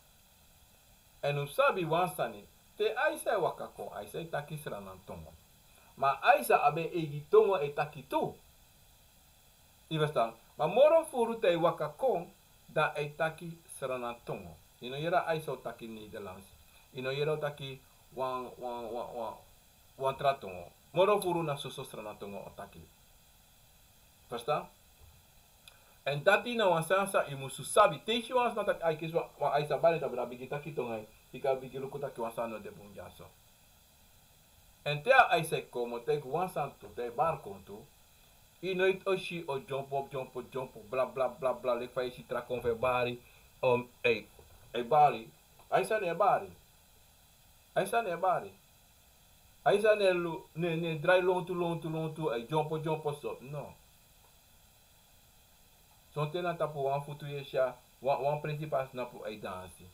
Èn un sabi wan sani, te Aisa e waka kon, Aisa e taki Sranan tongo. Ma Aisa abi en eigi tongo e taki tu. Yu ferstan? Ma moro furu te a e waka kon, dan a e taki Sranan tongo. Yu no yere Aisa o taki Nederlands. Yu no yere a o taki wan, wan, wan, wan, wan tra tongo. Moro furu na soso Sranan tongo a o taki. Ferstan? Èn dati na wan sani san yu musu sabi. Te yu si wan sma taki a e kisi wan, wan Aisa bari, dan a bigin taki tongo, yu kan bigin luku taki wan sani no de bun dyaso. Èn te a Aisa e kon, mi o taigi wan sani tu, te a e bari kon tu, yu no e si o dyompo, dyompo, dyompo, bla, bla, bla, bla, leki fa yu e si tra konfo e bari, um, e, e bari. Aisa no e bari. Aisa no e bari. Aisa no e lu-, no e, no e drai lontu, lontu, lontu, e dyompo, dyompo so. No. Sonten na tapu wan futu yu e si a, wan, wan presi pasi na fu a e dansi.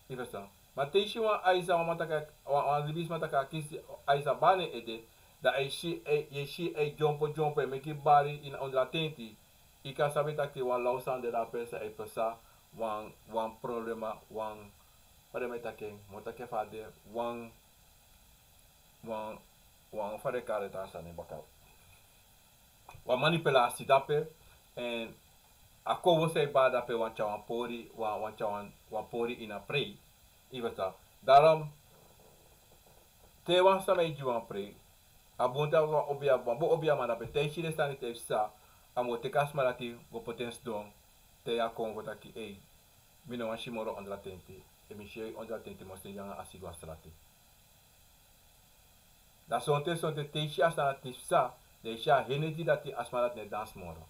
Yu ferstan? Ma te yu si wan Aisa, wan man taki, wan, wan libisma taki a kisi Aisa bari na en ede, dan a e si, e, yu e si a e dyompo, dyompo, e meki bari ini ondro a tenti, yu kan sabi taki wan law sani de dape san e pasa, wan, wan problema, wan, fa den e taki en, mi o taki en fa a de, wan, wan, wan fa den e kari a sani baka. Wan manipulasi dape, èn a konfo san e bari dape wani tyari wan pori, wan, wani tyari wan, wan pori ini a prei. Yu ferstan? Daarom, te wan sma e gi wan prei, a bun taki wan obiaman, wan bun obiaman dape, te yu si den sani te yu psa, a mu teki a sma dati go poti en sidon, te a konfo taki, ei, mi no wani si moro ondro a tenti, efu mi si ondro a tenti mi o seni yu nanga asi go a strati. Dan sonten, sonten te yu si a sani dati psa, dan yu si a heneti dati a sma dati no e dansi moro.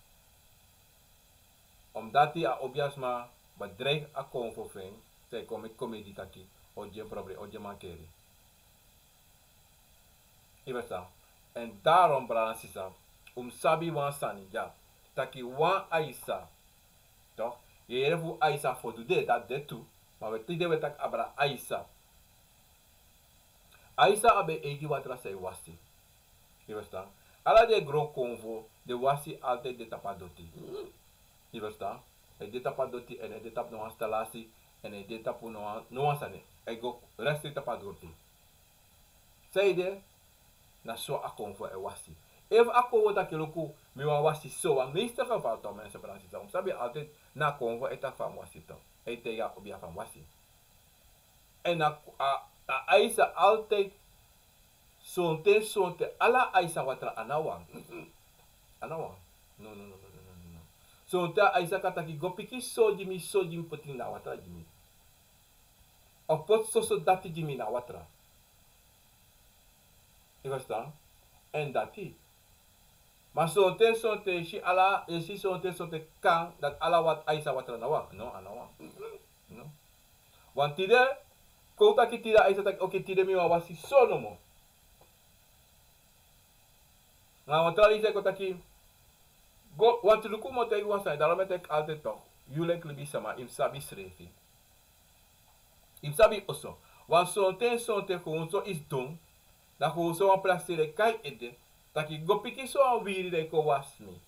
Omdati a obiasma bedreig a konfo fu en, san e kon meki komedi taki, o gi en problem, o gi en mankeri. Yu ferstan? Èn daarom, brada nanga sisa, un mus sabi wan sani dya, taki wan Aisa, toch, yu e yere fu Aisa fu du de, dati de tu, ma wi tide wi e taki abra Aisa. Aisa abi en eigi watra san e wasi. Yu ferstan? Ala den gronkonfo, den wasi altijd de tapu a doti. Yu ferstan? E de tapu a doti, èn e de tapu no wan stalasi, èn e de tapu no wan, no wan sani. E go rechtstreeks tapu a doti. San ede, na so a konfo e wasi. Efu a konfo taki luku, mi wani wasi so, wan meeste geval toch, mensen, brada nanga sisa, un mus sabi altijd na a konfo e taki fa a mus wasi toch. E taigi a obia fa a mus wasi. Èn a, a, a Aisa altijd, sonten, sonten, ala Aisa watra a no wan. A no wan. No, no, no. Sonten a Aisa kan taki go piki so gi mi, so gi mi, poti na watra gi mi. Of poti soso dati gi mi na watra. Yu ferstan? Èn dati. Ma sonten, sonten, yu si ala, yu si sonten, sonten kan, dati ala wat, Aisa watra no wan. No, a no wan. No. Wan tide, kon taki tide, Aisa taki, oké, tide mi wani wasi so nomo. Ma wan tra leisi e kon taki, go, wan tu luku mi o taigi wan sani, daarom e taki altijd toch, yu leki libisma, yu mus sabi srefi. Yu mus sabi oso. Wan sonten, sonten, gewoon so yu sidon, dan gewoon so wan praseri e kai ede, taki go piki so wan wiri dan yu kon wasi mi.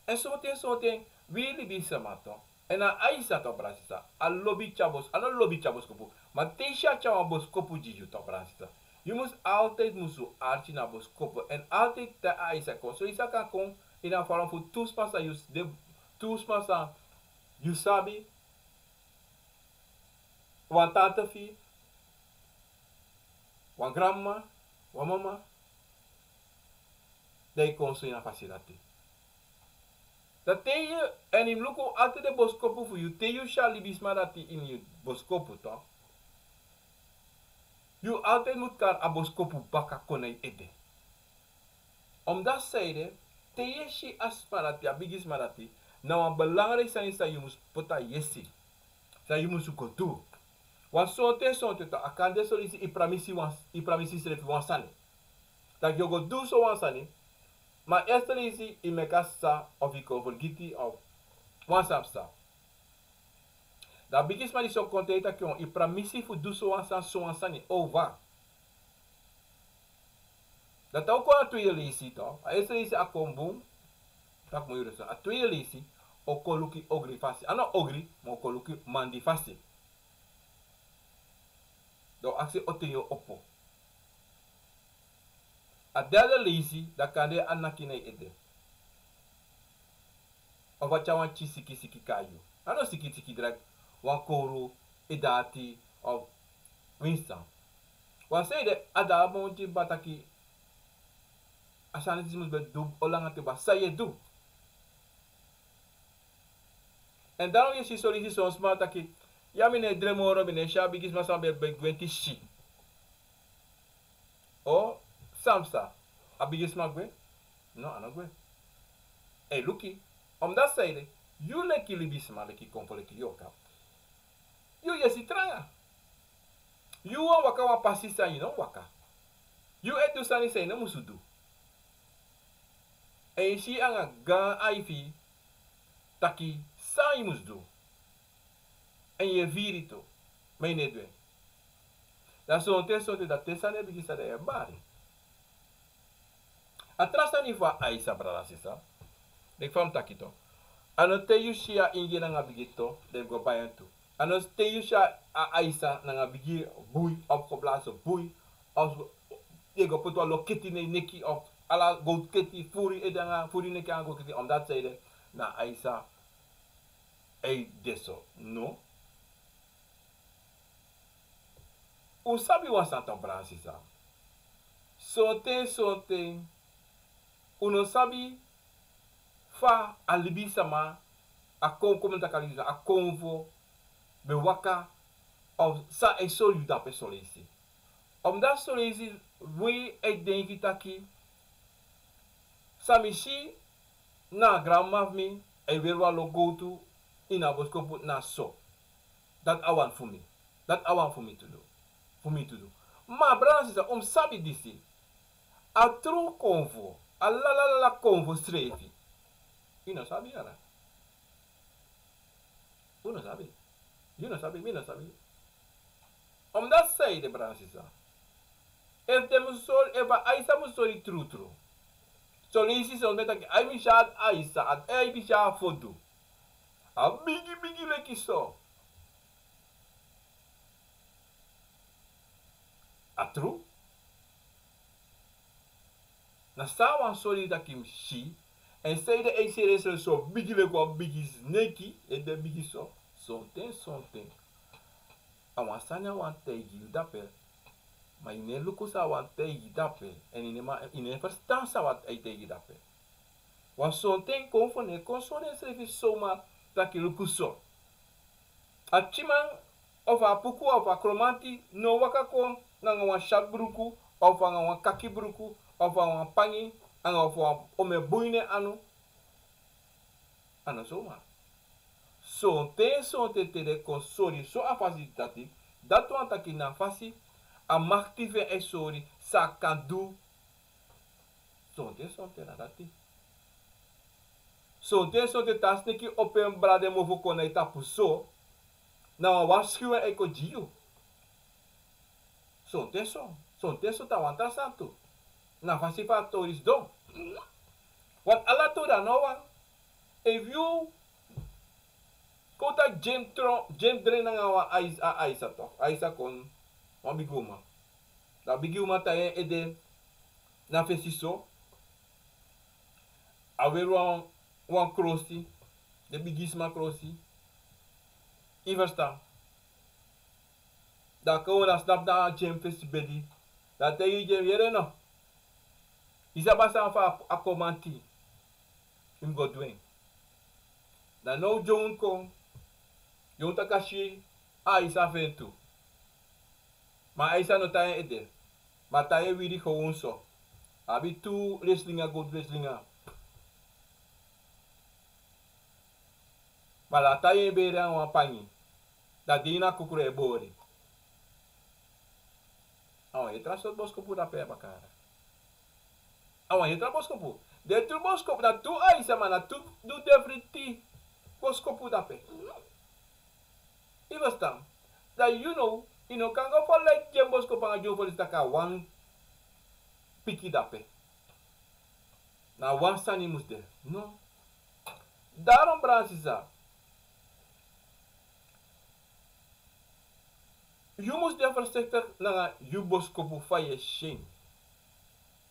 Èn sonten, sonten, wi libisma toch. Èn a Aisa toch, brada nanga sisa, a lobi tyari bos-, a no lobi tyari boskopu. Ma te yu si a tyari wan boskopu gi yu toch, brada nanga sisa. Yu mus altijd musu arki na boskopu. En altijd te a isa kon. So isa kan kon in a vorm fu tu sma san yu s-, de, tu sma san yu sabi. Wan tante fi, wan granmama, wan mama. Dan yu kon so in a fasi dati. Dan te yu, en yu mus luku altijd den boskopu fu yu, te yu si a libisma dati in yu boskopu, toch. Yu altijd mus kari a boskopu baka kon na yu ede. Omdat sanede, te yu e si a sma dati, a bigi sma dati, na wan belangrijk sani san yu mus poti na yesi. San yu mus go du. Wan sonten sonten toch, a kan de son leisi yu pramisi wan, yu pramisi yusrefi wan sani. Taki yu o go du so wan sani, ma eerste leisi yu meki a sisa of yu kon fergiti of wan sani psa. Dan a bigi sma disi o kon taigi yu taki yu pramisi fu du so wan sani, so wan sani, over. Dan te a o kon na tweede leisi toch, a eerste leisi a kon bun, taki mi o yere so, a tweede leisi o kon luku ogri fasi. A no ogri, ma o kon luku man di fasi. Dan o aksi o ten yu o opo. A derde leisi, dan kande a naki na yu ede. Of a tyari wan pikin siki siki kon na yu. A no siki siki direct, wan kowru, yu dati, of winsi san. Wan sanede a de a moni kba taki a sani disi mus ben du, o langa te kba san yu e du. En dan yu e si son leisi son sma taki, ya mi no e drei moro, mi no e si a bigi sma san mi ben, ben gwenti si. O, san psa, a bigi sma gwe? No, a no gwe. Ei, luku, omdat sanede, yu leki libisma, leki konfo, leki yorka. Yu yesi tranga. Yu wani waka wan pasi san yu no mus waka. Yu e du sani san yu no musu du. En yu si anga gaan ai fu yu taki san yu mus du. En yu e firi tu, ma yu no e du en. Dan sonten sonten dan te sani e bigin sani, dan yu e bari. A tra sani fu a aisa, brada, sisa. Leki fa mi taki tu. A no te yu si a ingi nanga bigi tu, dan yu go bai en tu. A no te yu si a aisa nanga bigi bui, of geblasi bui, of yu go poti wan loketi na yu neki, of ala gowtu keti, furu ede nanga, furu neki nanga gowtu keti, omdat sanede na aisa e de so. No. Un sabi wan sani tu, brada, sisa. Sonten sonten un no sabi fa a libisama, a kon, kon mi taki a libisama, a konfo ben waka, of san e sori yu dape son leisi. Omdat son leisi wi e denki taki san mi si na a granmama fu mi, a e weri wan lo gowtu ini a boskopu, na so. Dati a wani fu mi. Dati a wani fu mi tu du. Fu mi tu du. Ma brada, sisa, un mus sabi disi. A tru konfo, a lalalala konfo srefi, yu no sabi, yara. Un no sabi. Yu no sabi, mi no sabi. Omdat sanede, brada, sisa. Efu den mus sori, efu a aisa mus sori trutru. Son leisi son ben taki, ai mi si a aisa, ai mi si a fodu. A bigi bigi leki so. A tru. Na san a wani sori yu taki mi si. En sanede a e seri ensrefi so bigi leki wan bigi sneki, ede bigi so. Sonten sonten a wan sani a wani taigi yu dape. Ma yu no e luku san a wani taigi yu dape. En yu no e man, yu no e ferstan san a wani taigi yu dape. Wan sonten konfo no e kon sori ensrefi somar taki luku so. A pikinman of a puku of a kromanti no waka kon nanga wan syatu bruku, of nanga wan kaki bruku, of nanga wan pangi, nanga of wan omen bui na en anu. A no somar. Sonten sonten te den kon sori so a fasi dati, dati wani taki na a fasi a makti fu en e sori san a kan du. Sonten sonten na dati. Sonten sonten te a sneki opo en brada mofo kon na yu tapu so, na wan warskiwing a e kon gi yu. Sonten so, sonten so, te a wan tra sani tu. Na a fasi fu a tori sidon. Want ala tori a no wan. Efu yu kon taki James Tron, James Dren nanga wan aisa, a aisa toch. Aisa kon, wan bigi uman. Dan a bigi uman tai en ede na fesi so. A weri wan, wan krosi, den bigisma krosi. Yu ferstan? Dan a kon, dan a snapu na a gi en fesi bedi. Dan a taigi gi en: Yere no. Yu sabi a sani fa a kon manti. Yu mus go du en. Dan now John kon. John taki a si a Aisa fu en tu. Ma Aisa no tai en ede. Ma a tai en wiri gewoon so. A abi tu leslinga, gowtu leslinga. Ma dan a tai en bere nanga wan pangi. Dan a de ini a kukru e bori. A wan heri tra sortu boskopu dape, bakara. A wan heri tra boskopu. Den tru boskopu, na tu Aisa, ma na tu du defriti boskopu dape. Yu ferstan? Dan yu no, yu no kan go ferlaiki den boskopu nanga John fu disi taki a wan piki dape. Na wan sani mus de. No. Daarom, brada sisa, yu mus de voorzichtig nanga yu boskopu fa yu e si en.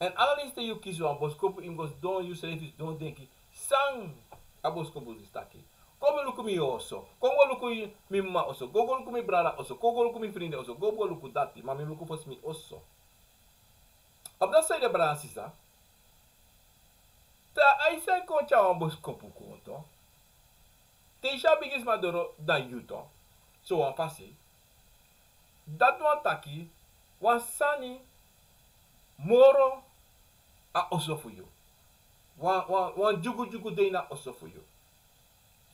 En ala leisi te yu kisi wan boskopu, yu mus go sidon, yu srefi sidon denki san a boskopu disi taki. Kon mi luku mi oso, kon go luku mi mama oso, go go luku mi brada oso, kon go luku mi frindi oso, go go luku dati, ma mi luku fosi mi oso. Op dati sani, brada sisa, te Aisa e kon tyari wan boskopu kon, te yu si a bigisma doro, dan yu tu. So wan fasi, dati wani taki wan sani moro a oso fu yu. Wan, wan, wan dyugudyugu de ini a oso fu yu.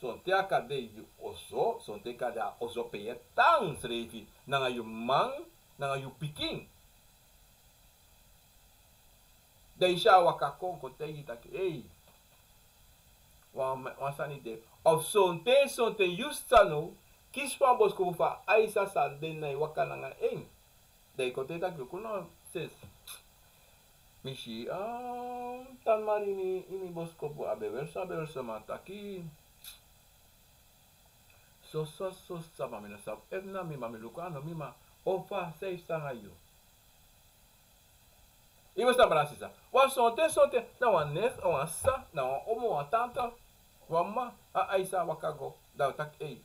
Sonten a kan de yu oso, sonten kan de a oso pe yu e tan srefi, nanga yu man, nanga yu pikin. Dan yu si a waka kon, kon taigi yu taki: Ei, wan, wan sani de. Of sonten, sonten yu sa no kisi wan boskopu fa Aisa sa de, na yu waka nanga en. Dan yu kon taigi taki: Luku no, sis. Mi si, ah, tan mari ini, ini boskopu a ben weri so, a ben weri so, ma a taki so, so, so, so, ma mi no sabi efu na mi, ma mi luku a no mi, ma o fa, san e psa nanga yu? Yu ferstan, brada sisa? Wan sonten, sonten, na wan nis, wan sisa, na wan omo, wan tanta, wan mama, a Aisa waka go, dan a taki: Ei,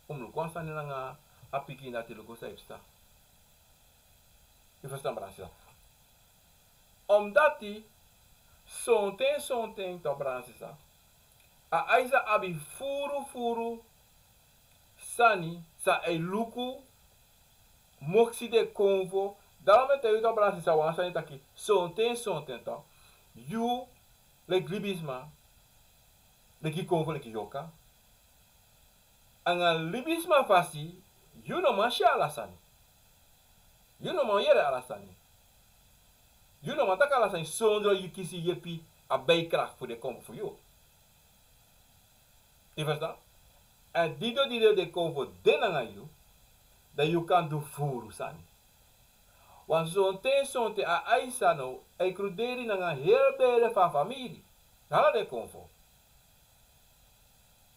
un mus luku wan sani nanga a pikin dati, luku san e psa. Yu ferstan, brada sisa? Omdati sonten, sonten, to, brada sisa, a Aisa abi furu, furu sani san a e luku, moksi den konfo. Daarom mi e taigi yu, to, brada sisa, wan sani taki, sonten, sonten, to, yu leki libisma, leki konfo, leki yorka, anga libisma fasi, yu no man si ala sani. Yu no man yere ala sani. Yu no man taki ala sani sondro yu kisi yepi, a bijkracht fu den konfo fu yu. Yu ferstan? Èn didon, didon den konfo de nanga yu, dan yu kan du furu sani. Want sonten, sonten a Aisa no, a e kruderi nanga heri bere fu a famiri. Ala den konfo.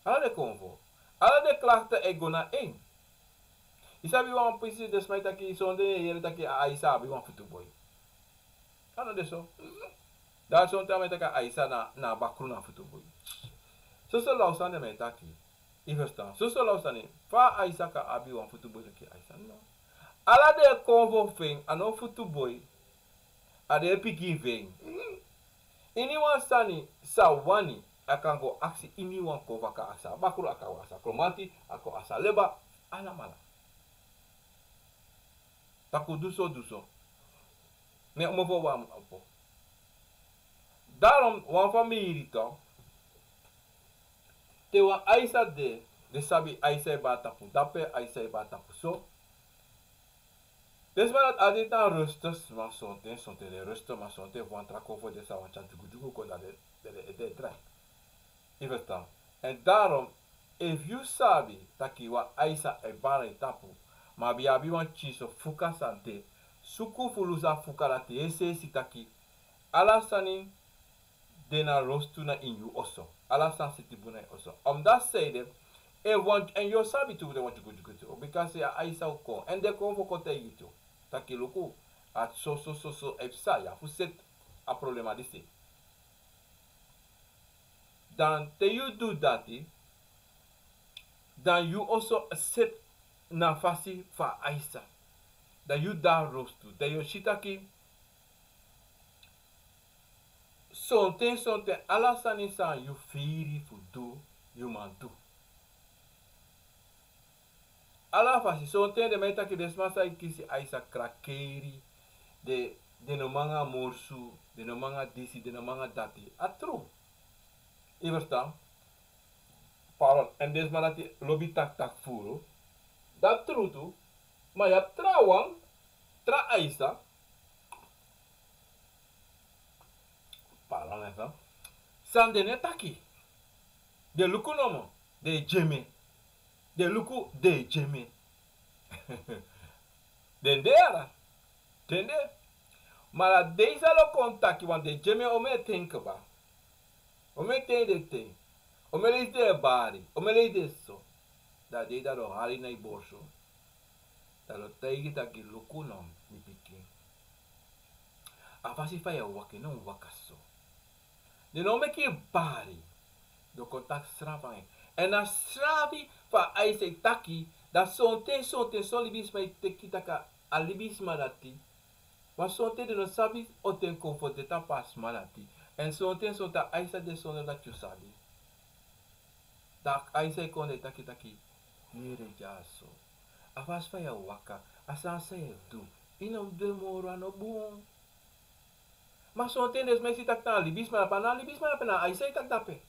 Ala den konfo. Ala den klachten e go na en. Yu sabi wan pisi, den sma e taki, sonten yu e yere taki a Aisa abi wan futuboi. A no de so. Dan sonten a man e taki a Aisa na, na bakru na futuboi. Soso law sani den man e taki. Yu ferstan? Soso law sani. Fa Aisa kan abi wan futuboi leki Aisa? No. Ala den konfo fu en, a no futuboi, a den pikin fu en. Iniwan sani san a wani, a kan go aksi iniwan konfo, a kan aksi a bakru, a kan aksi a kromanti, a kan aksi a leba, alamala. Taki un du so, du so. Ne un mofo wan opo. Daarom wan famiri, to, te wan Aisa de, den sabi Aisa e bari tapu dape, Aisa e bari tapu so. Den sma dati a de na rustig, ma sonten, sonten den rustig, ma sonten fu wan tra konfo de, san wan tyari dyugudyugu kon, dan den, den, den, den e drai. Yu ferstan? Èn daarom, efu yu sabi taki wan Aisa e bari yu tapu, ma a be abi wan pikinso fuka sani de, suku fu lusu a fuka dati, yu e si taki ala sani de na rostu na ini yu oso. Ala sani seti bun na yu oso. Omdati san ede, efu wan, èn yu o sabi tu, den wan dyugudyugu tu. Bika a Aisa o kon, èn den konfo kon taigi yu tu taki luku, A so so so so e psa, yu abi fu seti a problema disi. Dan te yu du dati, dan yu oso seti na fasi fu a Aisa. Dan yu de na rostu, dan yu o si taki sonten sonten ala sani san yu firi fu du, yu man du. Ala fasi, sonten den man e taki den sma san e kisi Aisa krakeri, den, den no man nanga morsu, den no man nanga disi, den no man nanga dati. A tru. Yu ferstan? Pardon, èn den sma dati lobi taki taki furu. Dati tru tu, ma yu abi trawan, tra Aisa. Pardon, yu ferstan? San den no e taki. Den luku nomo, den e dyeme. Den luku, den e dyeme. Den de ya, den de. Ma a dei san den o kon taki, want den e dyeme, omeni ten kba. Omeni ten den e ten. Omeni leisi den e bari. Omeni leisi den e so. Dan a dei dan den o hali na yu borsu. Dan den o taigi taki luku no, mi pikin. A fasi fa yu e waka, yu no mu waka so. Den no meki yu bari. Den o kon taki srafu nanga yu. Èn a srafu fa Aisa e taki, dan sonten, sonten, son libisma e teki taki a libisma dati. Ma sonten den no sabi on ten kon fu den tapu a sma dati. Èn sonten, sonten a Aisa de sondro dati yu sabi. Dan Aisa e kon dan e taki taki, yere dyaso. A fasi fa yu e waka, a sani san yu e du, yu no mu du en moro, a no bun. Ma sonten den sma e si taki na libisma dape, a no a libisma dape, na Aisa e taki dape.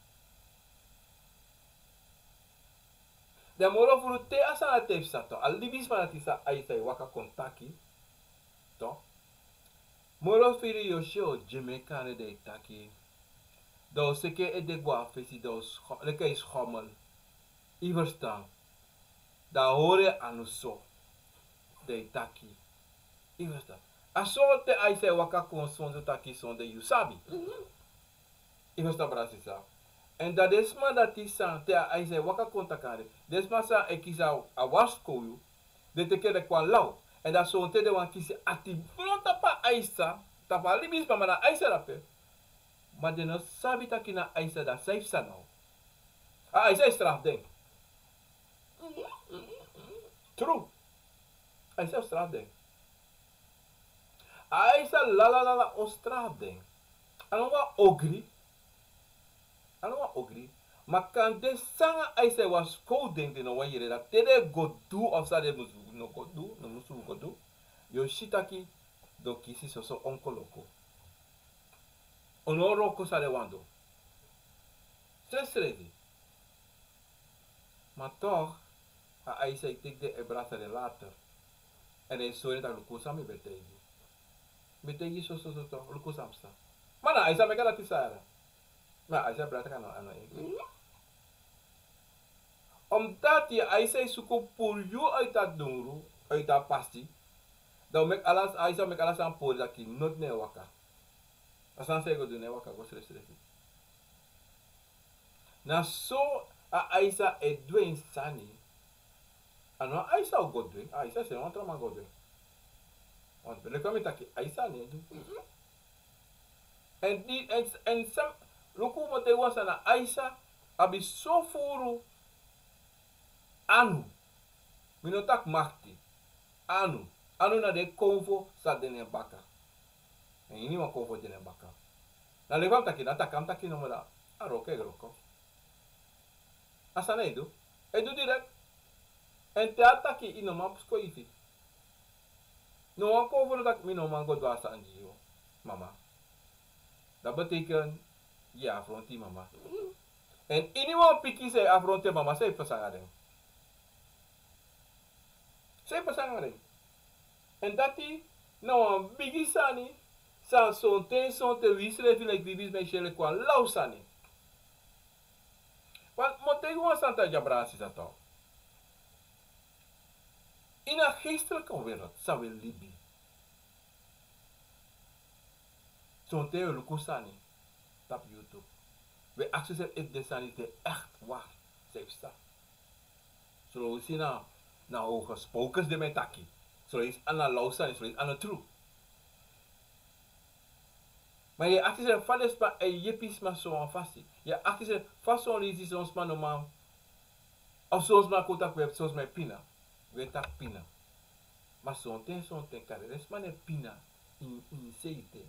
Dan moro furu te a sani dati e psa, to, a libisma dati san Aisa e waka kon taki, to. Moro furu yu o si en o dyeme kande den e taki. Dan o seki en ede go na fesi, dan o scho-, leki a e schommel. Yu ferstan? Dan a hori en anu so. Den e taki. Yu ferstan? A so te Aisa e waka kon sondro taki sondro yu sabi. Yu ferstan, brada, sisa? Èn dan den sma dati san te a Aisa e waka kon taki nanga den, den sma san e kisi a, a warskow yu, den teki en leki wan law. Èn dan sonten den wani kisi ati bron tapu a Aisa, tapu a libisma, ma na Aisa dape. Ma den no sabi taki na Aisa, dan san e psa now? A Aisa e srafu den. Tru. Aisa o srafu den. Aisa lala lala o srafu den. A no wan ogri. A no wan ogri. Ma kande san Aisa e warskow den, den no wani yere. Dan te den go du, of san den musu no go du, no musu go du, yu o si taki den o kisi soso onkoloko. O no wroko san den wani du. Srefsrefi. Ma toch, a Aisa e teki den e brasa den later. Èn den e sori en taki luku san mi ben taigi. Mi ben taigi soso soso, luku san psa. Ma na Aisa meki a dati, sara. Ma Aisa ben taki a no, a no e. Omdat Aisa e suku puru yu uit a dungru, uit a pasi. Dan o meki ala, Aisa o meki ala sani pori taki noti no e waka. A sani san yu go du no e waka go srefsrefi. Na so a Aisa e du en sani. A no Aisa o go du en, Aisa srefi, wan tra man go du en. Want ben leki fa mi taki, Aisa no e du. Èn di, èn, èn san, luku, mi o taigi wan sani, na Aisa abi so furu anu. Mi no taki makti. Anu. Anu na den konfo san de na en baka. Na ini wan konfo de na en baka. Na leki fa mi taki, na taki a mi taki nomo, dan a wroko e wroko. A sani e du. E du direkt. Èn te a taki, yu no man pskoifi. No wan konfo no taki mi no man go du a sani gi yu, mama. Dat betekent yu e afronti yu mama. Èn ini wan pikin san e afronti en mama, san e pasa nanga den? San e pasa nanga den? Èn dati na wan bigi sani san sonten, sonten wi srefi leki libisma e si en leki wan law sani. Want mi o taigi wan sani, brada, sisa, toch. Ini a geestelijke wereld san wi e libi, sonten wi e luku sani tapu YouTube. Wi e aksi wi srefi efu den sani de echt waar, san e psa. Son leisi na, na hocus pocus den man e taki. Son leisi a no law sani, son leisi a no tru. Ma yu e aksi srefi fa den sma e yepi sma sowan fasi. Yu e aksi srefi fa son leisi son sma no man. Of son sma kon taki we son sma e pina. We taki pina. Ma sonten sonten kari den sma no e pina ini, ini sei te.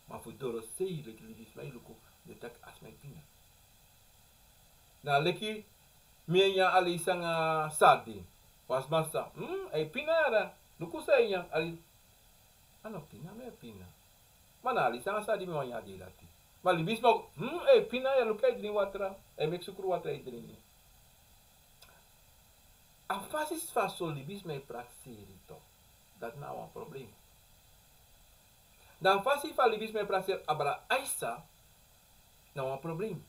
Ma fu dorosei leki libisma e luku, den taki a sma e pina. Na leki mi e nyan aleisi anga sadi. Wan sma sa, hmm, a e pina yara. Luku san a e nyan, a e, a no pina, mi e pina. Ma na aleisi anga sadi mi wani nyan a dei dati. Ma libisma, hmm, a e pina yara, luku a e dringi watra. A e meki sukru watra a e dringi. A fasi fa son libisma e prakseri tu. Dati na wan problem. Dan a fasi fa libisma e prakseri abra Aisa, na wan problem.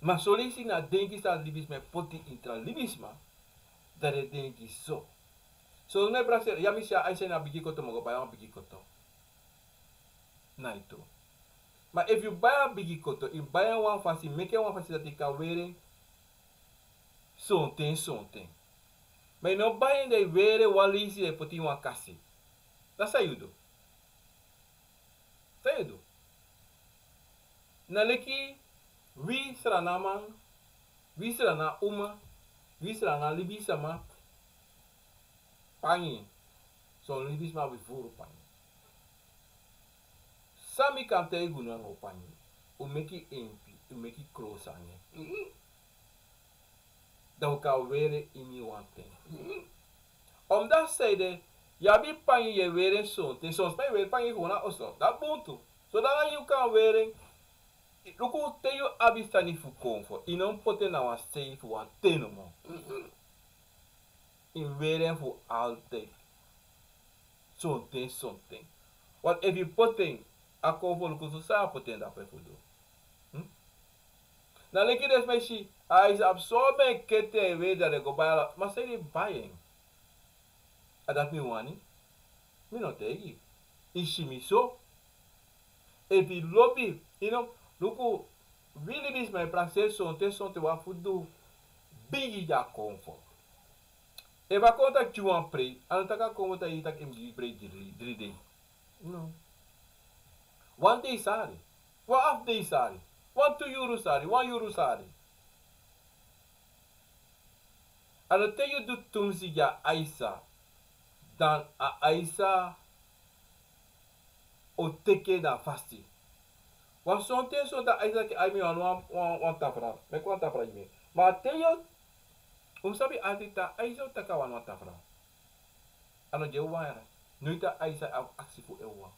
Ma son leisi na denki san libisma e poti ini tra libisma, dan den denki so. Son libisma e prakseri, ya mi si a Aisa ini a bigi koto, mi o go bai wan bigi koto. Na yu tu. Ma efu yu bai a bigi koto, yu bai en wan fasi, meki en wan fasi dati yu kan weri en sonten sonten. Ma yu no bai en, dan yu weri en wan leisi, dan yu poti en ini wan kasi. Dati san yu du. San yu du. Na leki wi Sranan man, wi Sranan uma, wi Sranan libisma, pangi. Son libisma abi furu pangi. San mi kan taigi unu nanga un pangi? Un meki empi, un meki krosi nanga en. Dan un kan weri en ini wan ten. Omdati san ede, yu abi pangi, yu e weri en sonten, son sma e weri pangi fu na oso. Dati bun tu. So dan yu kan weri en. Luku, te yu abi sani fu konfo, yu no mu poti en na wan sei fu wan ten nomo. Yu mu weri en fu altijd. Sonten sonten. Want efu yu poti en, a konfo luku so san a poti en dape fu du. Hmm? Na leki den sma e si, a Aisa abi so meki kete e weri, dan den go bai ala, ma san yu bai en? A dati mi wani. Mi no taigi. Yu si mi so. Efu yu lobi, yu no, luku, wi libisma e prakseri sonten sonten wan fu du bigi gi a konfo. Efu a konfo taki gi wan prei, a no taki a konfo taki yu taki yu mu gi prei dri, dri dei. No. Wan dei sari, wan afu dei sari, wan tu yuru sari, wan yuru sari. A no te yu du tumsi gi a Aisa, dan a Aisa o teki en na fasti. Wan sonten sonten a Aisa taki: "Ai, mi wani wan, wan, wan tafra. Meki wan tafra gi mi." Ma te yu, un sabi ati taki a Aisa o taki a wani wan tafra. A no gi en wawan. Noiti a Aisa abi aksi fu en wawan.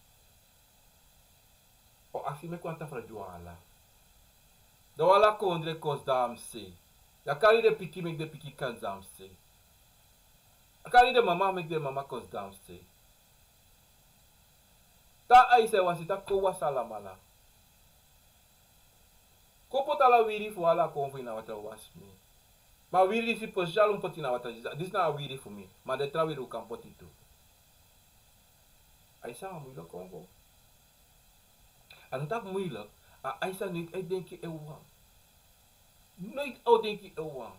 O aksi meki wan tafra gi wan ala. Dan wan ala kondre kon sidon a mi sei. Yu e kari den pikin meki den pikin kan sidon a mi sei. Yu e kari den mama meki den mama kon sidon a mi sei. Te a Aisa e wasi, taki kon wasi alamala. Kon poti ala wiri fu ala konfo ini a watra, wasi mi. Ma wiri disi spesial un poti ini a watra, disi na a wiri fu mi. Ma den tra wiri un kan poti tu. Aisa, a muilek konfo. A no taki muilek, a Aisa noiti e denki en wawan. Noiti o denki en wawan.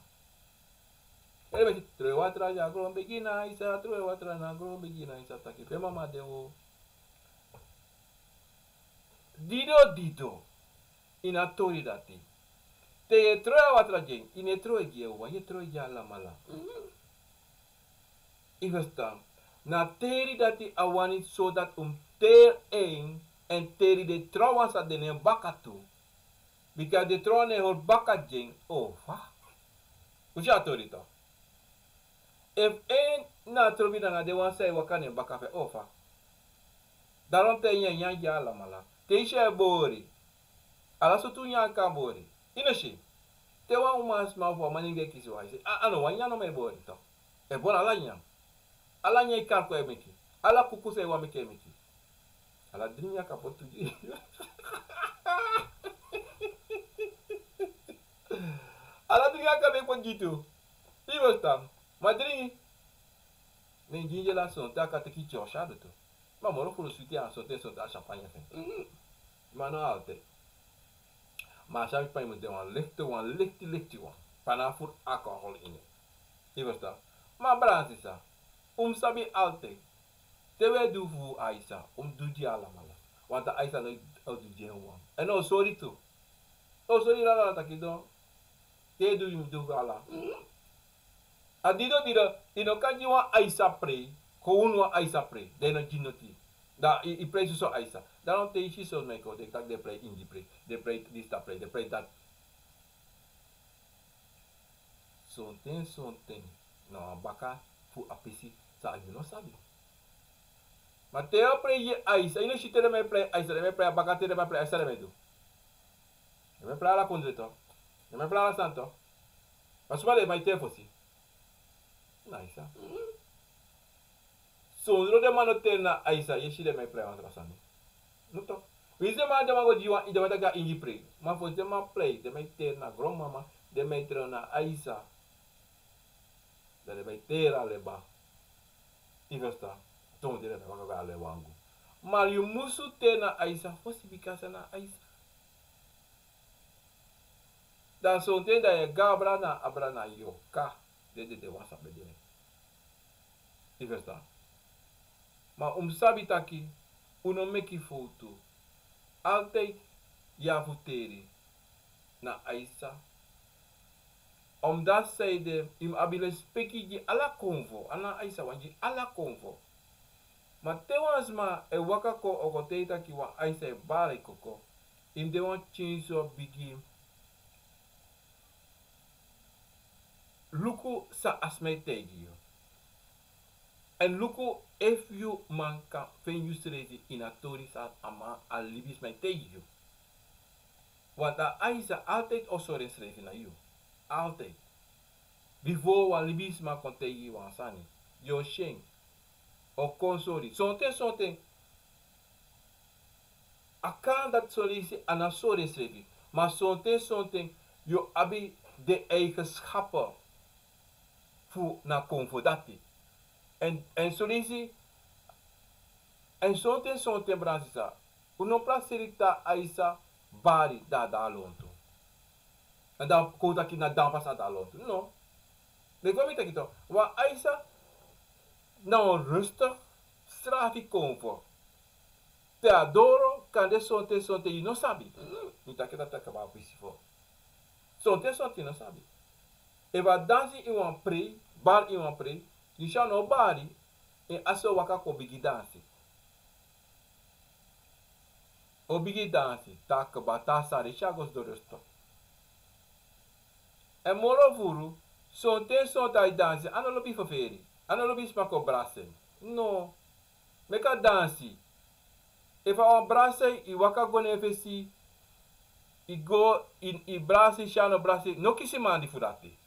Yu e si: "Trowe watra na gron, begi na Aisa, trowe watra na gron, begi na Aisa, taki pe mama de o." Dido, dido. Ini a tori dati, te yu e trowe a watra gi en, yu no e trowe gi en wawan, yu e trowe gi alamala. Yu e ferstan? Na teri dati a wani, so dati un mu teri en, èn teri den trawan san de na en baka tu. Bika den trawan no e hori baka gi en, o fa. Un si a tori tu. Efu en na a trobi nanga den wan san e waka na en baka fu en, o fa. Daarom te yu nyanyan gi alamala. Te yu si en e bori, ala sortu nyanyan kan bori. Yu no si. Te wan umasma fu wan manengre kisi wan, yu si, a, a no wan nyanyan nomo e bori tu. E bori ala nyanyan. Ala nyanyan e kari kon e meki. Ala kuku san yu wani meki e meki. Ala dringi a kan poti gi yu. Ala dringi a kan meki poti gi yu tu. Yu e ferstan? Ma dringi. Ne gi yu ala sonten a kan teki yu tyari sadu tu. Ma moro furu switi, a sonten sonten a champagne fu en. Ma no altijd. Ma a champagne mus de wan lichte, wan lichte, lichte wan. Fa no furu alcohol ini en. Yu e ferstan? Ma brada, sisa, un mus sabi altijd. Te un e du fu Aisa, un mus du gi alamala. Want a Aisa no o du gi en wan. En no o sori tu. O sori lala taki don. Te du yu mu du lala. A dido dido, yu no kan gi wan Aisa prei. Kon unu wan Aisa prei. Den no gi noti. Da i, i prei soso Aisa. Da no te i si son meki o den taki den prei Ingi prei. Den prei disi, da prei, den prei dati. Sonten sonten na wan baka fu a pisi san yu no sabi. Ma te yu o prei gi Aisa, yu no si te den man e prei Aisa, den man e prei a baka, te den man e prei Aisa, den man e du. Den man e prei ala kondre to. Den man e prei ala sani to. Ma suma den man e teri fosi? Na Aisa. Sondro den man no teri na Aisa, yu e si den man e prei wan tra sani. No to. Winsi den man, den man go gi wan, den man taki a Ingi prei. Ma fosi den man prei, den man e teri na gronmama, den man e teri na Aisa. Dan den man e teri a leba. Yu ferstan? Ton den man e waka go a lewangu. Ma yu musu teri na Aisa fosi, bika san na Aisa. Dan sonten dan yu e go abra na, abra na yu o kon. Den, den, den wan sabi den. Yu ferstan? Ma un mus sabi taki un no meki fowtu. Altijd yu abi fu teri na Aisa. Omdat zij de, yu mus abi lespeki gi ala konfo. A no Aisa wan, gi ala konfo. Ma te wan sma e waka kon, o kon taigi taki wan Aisa e bari koko. Yu mus de wan pikin so bigi. Luku san a sma e taigi yu. Èn luku efu yu man kan feni yusrefi ini a tori san a man, a libisma e taigi yu. Want a Aisa altijd o sori ensrefi na yu. Altijd. Bifo wan libisma kon taigi yu wan sani, yu o si en. O kon sori. Sonten sonten a kan dati, son leisi a no sori ensrefi. Ma sonten sonten yu o abi den eigenschappen fu na konfo dati. Èn, èn son leisi, èn sonten sonten, brada, sisa, un no prakseri taki Aisa bari, dan a de na lontu. Èn dan kon taki na dan pasa a de na lontu. No. Leki fa mi taki toch, wan Aisa na wan rustig srafi konfo. Te a doro, kande sonten sonten yu no sabi. Mi taki dati kaba a pisi fu. Sonten sonten yu no sabi. Efu a dansi ini wan prei, bari ini wan prei, yu si a no bari, èn a so waka kon bigin dansi. O bigin dansi, te a kaba, te a sari, si a go sidon rustig. Èn moro furu, sonten sonten a e dansi, a no lobi ferferi, a no lobi sma kon brasi en. No. Meki a dansi. Efu a wani brasi, yu waka go na en fesi, yu go, yu, yu brasi, si a no brasi, no kisi mandi fu dati.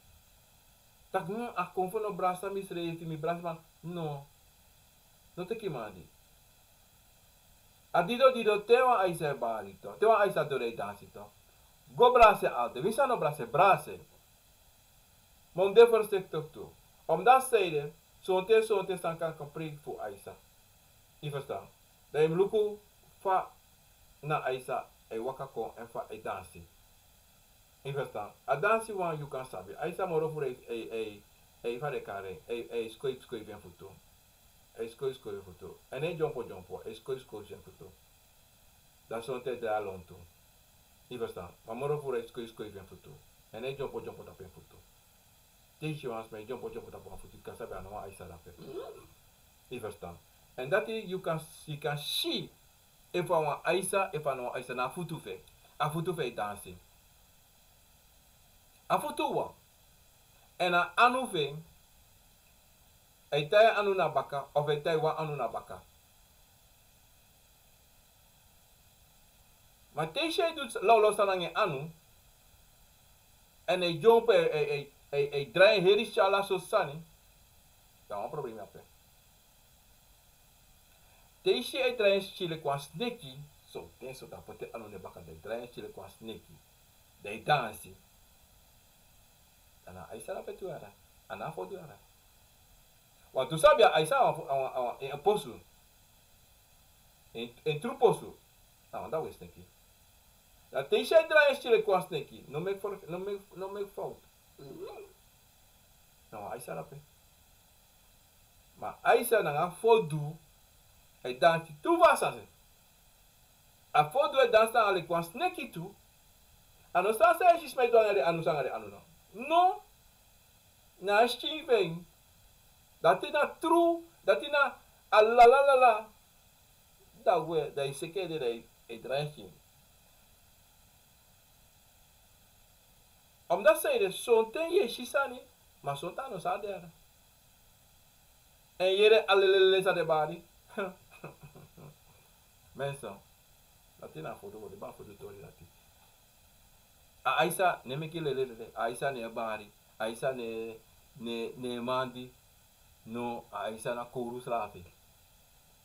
Taki, hmm, a konfo no brasi mi srefi, mi brasi man. No. No teki mandi. A dido dido, te wan Aisa e bari toch, te wan Aisa doro e dansi toch, go brasi altijd. Winsi a no brasi, brasi en. Ma un de voorzichtig tu. Omdat zij de, sonten sonten san kan kon prei fu Aisa. Yu ferstan? Dan yu mus luku fa na Aisa e waka kon èn fa a e dansi. Yu ferstan? A dansi wan yu kan sabi. Aisa moro furu e, e, e, e, fa den e kari en, e, e skoifi skoifi en futu. E skoifi skoifi en futu. Èn e dyompo dyompo, e skoifi skoifi en futu. Dan sonten e de na lontu. Yu ferstan? Ma moro furu e skoifi skoifi en futu. Èn e dyompo dyompo tapu en futu. Te yu si wan sma e dyompo dyompo tapu wan futu, yu kan sabi a no wan Aisa drape. Yu ferstan? Èn dati yu kan, yu kan si efu a wan Aisa, efu a no wan Aisa, na a futu fu en. A futu fu en e dansi. A futu wan. Èn a anu fu en, a e tai wan anu na baka, of a e tai wan anu na baka. Ma te yu si a e du lawlaw sani nanga en anu, èn a e dyompo, a e, a e, a e, a e drai en heri, tyari ala sortu sani, dan wan problema de ape. Te yu si a e drai en skin leki wan sneki, sonten sonten a poti en anu na en baka, dan a e drai en skin leki wan sneki, dan a e dansi. Dan na Aisa drape tu yara. A no a fowtu yara. Want un sabi a Aisa a wan, a wan, a wan, en posu. En, en tru posu. Na wan dati wi e sneki. Dan te yu si a e drai en skin leki wan sneki, no meki for, no meki, no meki fowtu. Na wan Aisa drape. Ma Aisa nanga fowtu e dansi tu fasi. A fo du e dansi nanga leki wan sneki tu. A no san san e si sma e du nanga den anu, san nanga den anu no. No. Na a skin fu en. Dati na tru, dati na a lalalala. Dan we, dan yu seki ede, dan yu e drai skin. Omdat san ede, sonten yu e si sani, ma sonten a no san de. Èn yere a lelelele san den bari. Mensen, dati na foto, den bari foto tori dati. A Aisa no e meki lelelele, a Aisa no e bari, a Aisa no e, no e, no e mandi. No, a Aisa na kowru srafi.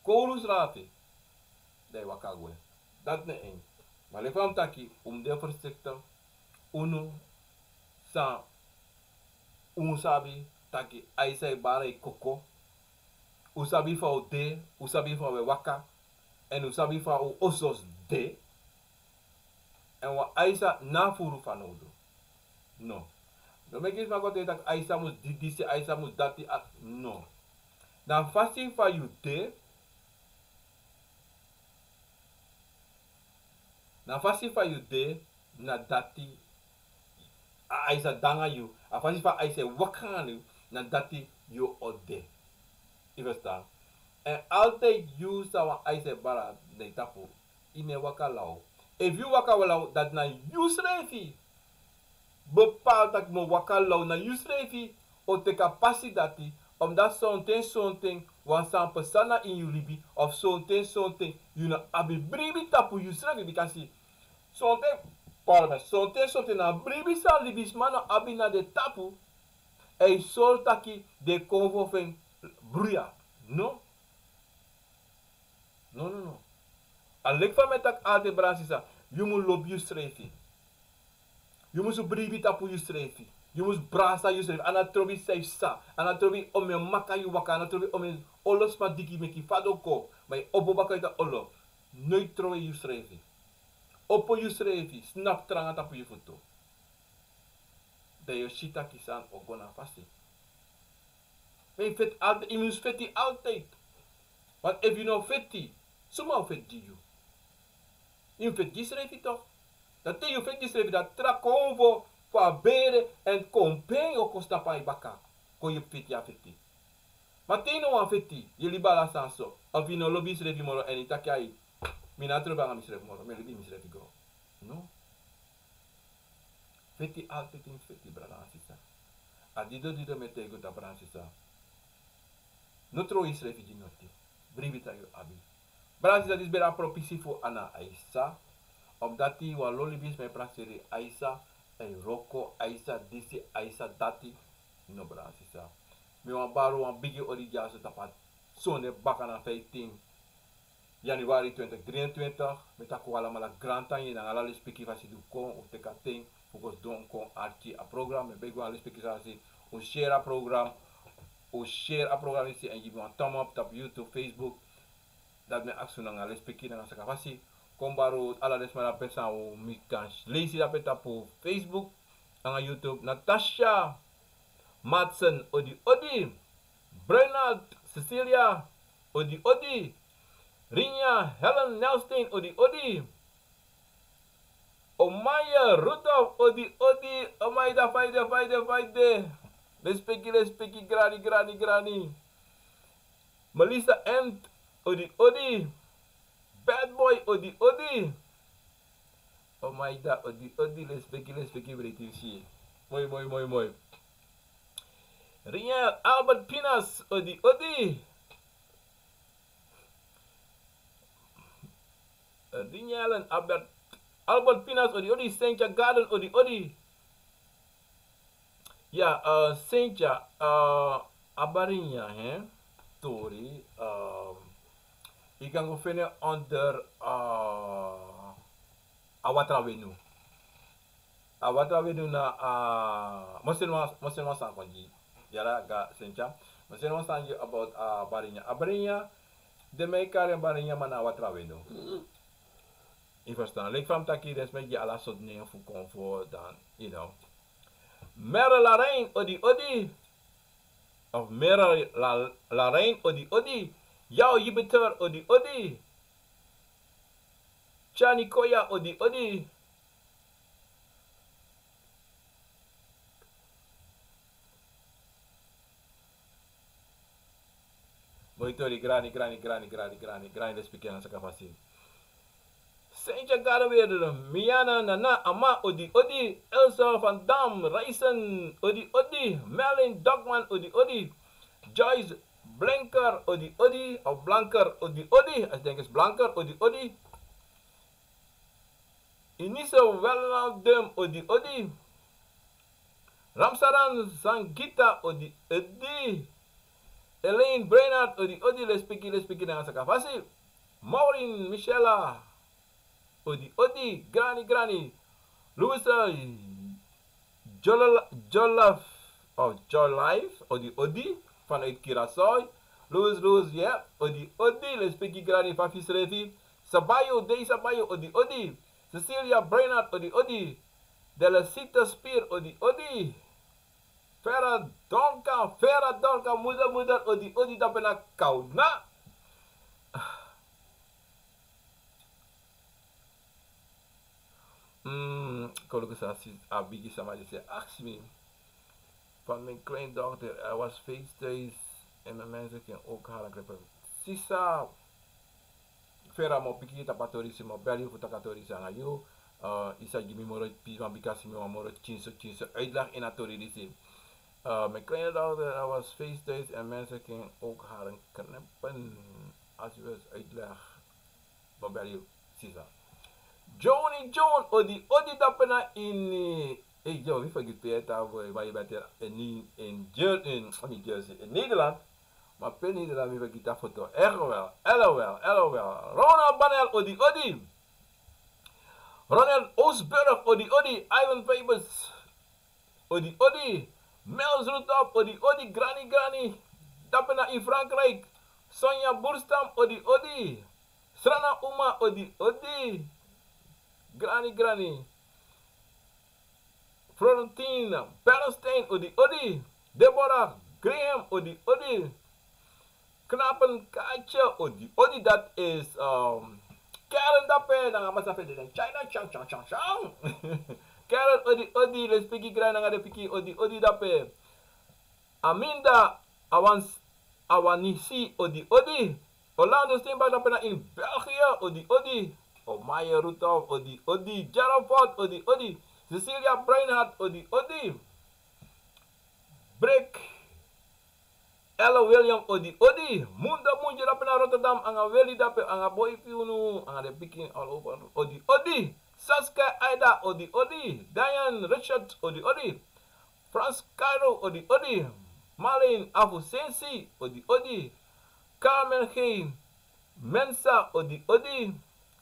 Kowru srafi. Dan yu waka gwe. Dati na en. Ma leki fa mi taki, un mu de voorzichtig. Unu san un sabi taki Aisa e bari yu koko. Un sabi fa un de, un sabi fa un e waka, èn un sabi fa un oso de. Èn wan Aisa no e furu fanowdu. No. No meki sma kon taki Aisa mus du disi, Aisa mus du dati, a, no. Na fasi fa yu de, na fasi fa yu de, na dati a Aisa de nanga yu, a fasi fa a Aisa e waka nanga yu, na dati yu o de. Yu ferstan? Èn altijd yu san wan Aisa e bari na yu tapu, yu no e waka law. Efu yu waka law, dati na yu srefi bepaal taki yu mu waka law, na yu srefi o teki a pasi dati, omdat sonten sonten wan sani pasa na ini yu libi, of sonten sonten yu no abi bribi tapu yu srefi, bikasi sonten, pardon, sonten sonten na bribi san libisma no abi na den tapu, e sori taki den konfo fu en bruya. No. No, no, no. A leki fa mi e taki altijd, brada sisa, yu mu lobi yu srefi. Yu musu bribi tapu yu srefi. Yu musu brasa yu srefi. A no trobi san yu sa, a no trobi omeni maka yu waka, a no trobi omeni olo sma diki meki fadon kon, ma yu opo baka yu ta olo. Noiti trowe yu srefi. Opo yu srefi, snapu tranga tapu yu futu. Dan yu o si taki sani o go na fasi. Ma yu feti altijd, yu mus feti altijd. Want efu yu no feti, suma o feti gi yu? Yu mus feti gi yusrefi toch. Dan te yu feti gi yusrefi, dan tra konfo fu a bere èn kon pe yu o kon stapu na yu baka. Kon yu feti a feti. Ma te yu no wani feti, yu e libi ala sani so. Of yu no lobi yusrefi moro èn yu taki: "Ai, mi no e trobi nanga misrefi moro, mi e libi misrefi go." No. Feti altijd, yu mus feti, brada nanga sisa. A dido dido mi e taigi yu, brada nanga sisa. No trowe yusrefi gi noti. Bribi san yu abi. Brada nanga sisa, disi ben de a propisi fu Ana Aisa. Omdati wan lo libisma e prakseri Aisa, e wroko Aisa disi, Aisa dati. No, brada nanga sisa. Mi wani bari wan bigi odi dyaso tapu a sonde baka na fifteen januari twintig drieëntwintig, mi e taki un alamala grantangi nanga ala lespeki fasi di un kon, un teki a ten fu kon sidon kon arki a program. Mi e begi un ala lespeki fasi un share a program, un share a program disi èn gi mi wan thumb up tapu YouTube, Facebook. Dati mi e aksi un nanga lespeki nanga saka fasi. Kon bari un ala den sma dape san un, mi kan leisi dape tapu Facebook nanga YouTube. Natasha Madsen, odi odi. Bernard Cecilia, odi odi. Rinya Helen Nelstein, odi odi. Omaya Rudolph, odi odi. Omaya, da fa yu de, fa yu de, fa yu de. Lespeki, lespeki, grani, grani, grani. Melissa Ent, odi odi. Bad boy, odi odi. Omaya, da, odi odi, lespeki, lespeki, breiti fu si. Moi, moi, moi, moi. Rinya Albert Pinas, odi odi. Rinya Albert, Albert Pinas, odi odi. Sentia Garden, odi odi. Ya, eh, Sentia, eh, a Barinya, hè? Tori, eh, yu kan go feni en onder, eh, a Watra Wenu. A Watra Wenu na, eh, mi o seni wan, mi o seni wan sani kon gi yu. Yara ga Sentia. Mi o seni wan sani gi yu about a Barinya. A Barinya, den man e kari en Barinya, ma na a Watra Wenu. Yu ferstan? Leki fa mi taki, den sma e gi ala sortu nen fu konfo, dan, you know. Mere Larein, odi odi. Of Mere La-, Larein, odi odi. Yao Jupiter, odi odi. Chani Koya, odi odi. Moi tori, grani, grani, grani, grani, grani, grani, respeki nanga sakafasi. Saint Jagara weer, Miana, Nana, Ama, odi odi, Elsa van Dam, Reisen, odi odi, Merlin Dogman, odi odi, Joyce Blanker, odi odi, of Blanker, odi odi, I think it's Blanker, odi odi. Inise Welnaldum, odi odi. Ramsaran Sangita, odi odi. Elaine Brainard, odi odi, lespeki, lespeki nanga sakafasi. Maureen Michela, odi odi, grani, grani. Louisa Jolol-, Jolaf, of Jolife, odi odi, vanuit Curaçao. Louis, Louis, yeah, odi odi, lespeki, grani, fa fu srefi. Sabayo, Dei Sabayo, odi odi. Cecilia Brainard, odi odi. Delasita Spear, odi odi. Vera Donka, Vera Donka, moeder, moeder, odi odi, dape na Kauna. Mm, koluku sa si a bigi sama disi aksi mi. Van mijn kleindochter, er was feest thuis en mijn mensen kunnen ook halen krepen. Sisa, Vera, mi o piki yu tapu a tori disi, mi o beli yu fu taki a tori disi nanga yu. Eh, yu sa gi mi moro pisi, want bika mi wani moro tyinso, tyinso uitleg ini a tori disi. Eh, mijn kleindochter, er was feest thuis en mensen kunnen ook haren knippen. Als u wilt uitleg, mi o beli yu, sisa. Johnny John, odi odi, dape na ini. Hey, Joe, mi vergiti pe yu e tan, boy, ma yu ben e tan in, in Jer-, in, in Jersey, in Nederland. Ma pe Nederland, mi vergiti a foto. Echt wel, L O L, L O L. Ronald Banel, odi odi. Ronald Oosburg, odi odi. Ivan Fabers, odi odi. Mels Rudolph, odi odi. Grani, grani, dape na in Frankrijk. Sonja Burstam, odi odi. Srana Uma, odi odi. Grani, grani. Florentine Bernstein, odi odi. Deborah Graham, odi odi. Knapen Kaatje, odi odi, dat is, ehm, Karen dape, nanga masra fu en de na China, chang, chang, chang, chang. Karen, odi odi, lespeki, grani, nanga den pikin, odi odi, dape. Aminda Awans-, Awanisi, odi odi. Orlando Steenberg, dape na in België, odi odi. Omaye Rudolph, odi odi. Gerald Ford, odi odi. Cecilia Breinhardt, odi odi. Brick L William, odi odi. Mundo Munji, dape na Rotterdam, nanga Willy dape, nanga boi fu unu, nanga den pikin all over, odi odi. Saskia Aida, odi odi. Diane Richard, odi odi. Frans Cairo, odi odi. Marlene Afusensi, odi odi. Carmen G. Mensa, odi odi.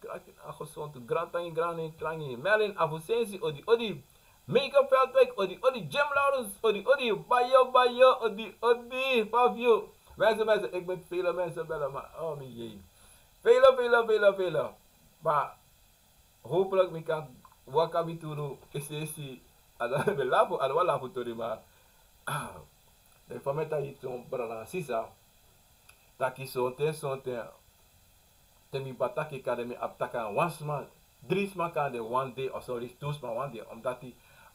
Krakin a gesontu, grantangi, grani, trangi. Merlin Afusensi, odi odi. Meike Veldwijk, odi odi. Jim Lawrence, odi odi. Bayo, bayo, odi odi. Fabio. Mensen, mensen, ik moet vele mensen bellen, maar oh mijn jee. Vele, vele, vele, vele. Maar hopelijk mi kan waka mi turu esesi. A no ben lafu, a no wan lafu tori, maar den fa mi e taigi tu, brada nanga sisa, taki sonten, sonten, te mi bataki kande mi abi taki nanga wan sma, dri sma kande wan dei, of sorry, tu sma wan dei, omdat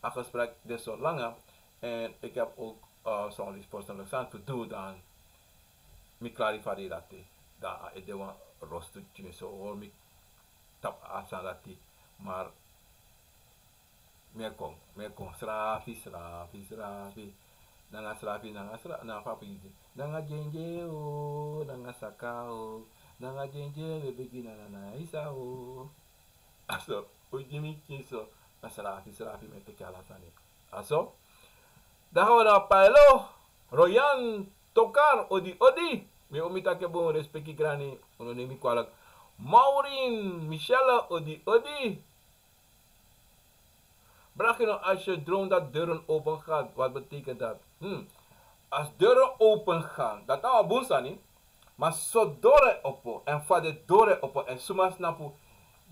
a gesprek de so langa. En ik heb ook, eh, soms personlijk zaken te doen, dan mi klarifadeer dati. Dan a ede wan rostu tjini so, hoor mi tapu a sani dati. Maar mi e kon, mi e kon, srafi, srafi, srafi. Nanga srafi, nanga sra-, nanga fa a piki. Nanga dyenje o, nanga saka o, nanga dyenje we begi nanga na isa o. A so, un gi mi pikin so, na srafi, srafi mi e teki ala sani. A so. Dan gaan we naar Paolo. Royan Tokar, odi odi. Mi o mi taki bun, respeki grani, un no nemi kwalijk. Maureen Michelle, odi odi. Bragino, als je droomt dat deuren open gaan, wat betekent dat? Hmm. Als deuren open gaan, dat is een bun sani. Maar so doro e opo, en fa den doro e opo, en suma snapu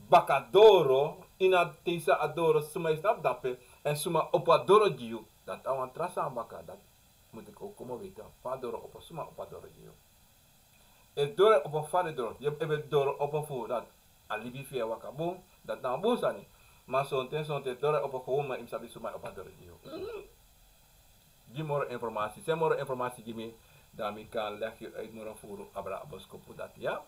baka doro, ini a teisa a doro, suma e snapu dape, en suma opo a doro gi yu, dat is een tra sani baka, dat moet ik ook komen weten. Fa doro opo, suma opo a doro gi yu. Efu doro opo, fa den doro, efu den doro opo fu dat, a libi fu yu e waka bun, dati na wan bun sani. Ma sonten, sonten doro e opo, gewoon, ma yu mus sabi suma e opo a doro gi yu. Gi moro informasi, seni moro informasi gi mi, dan mi kan legi yu uit moro furu abra a boskopu dati, ya.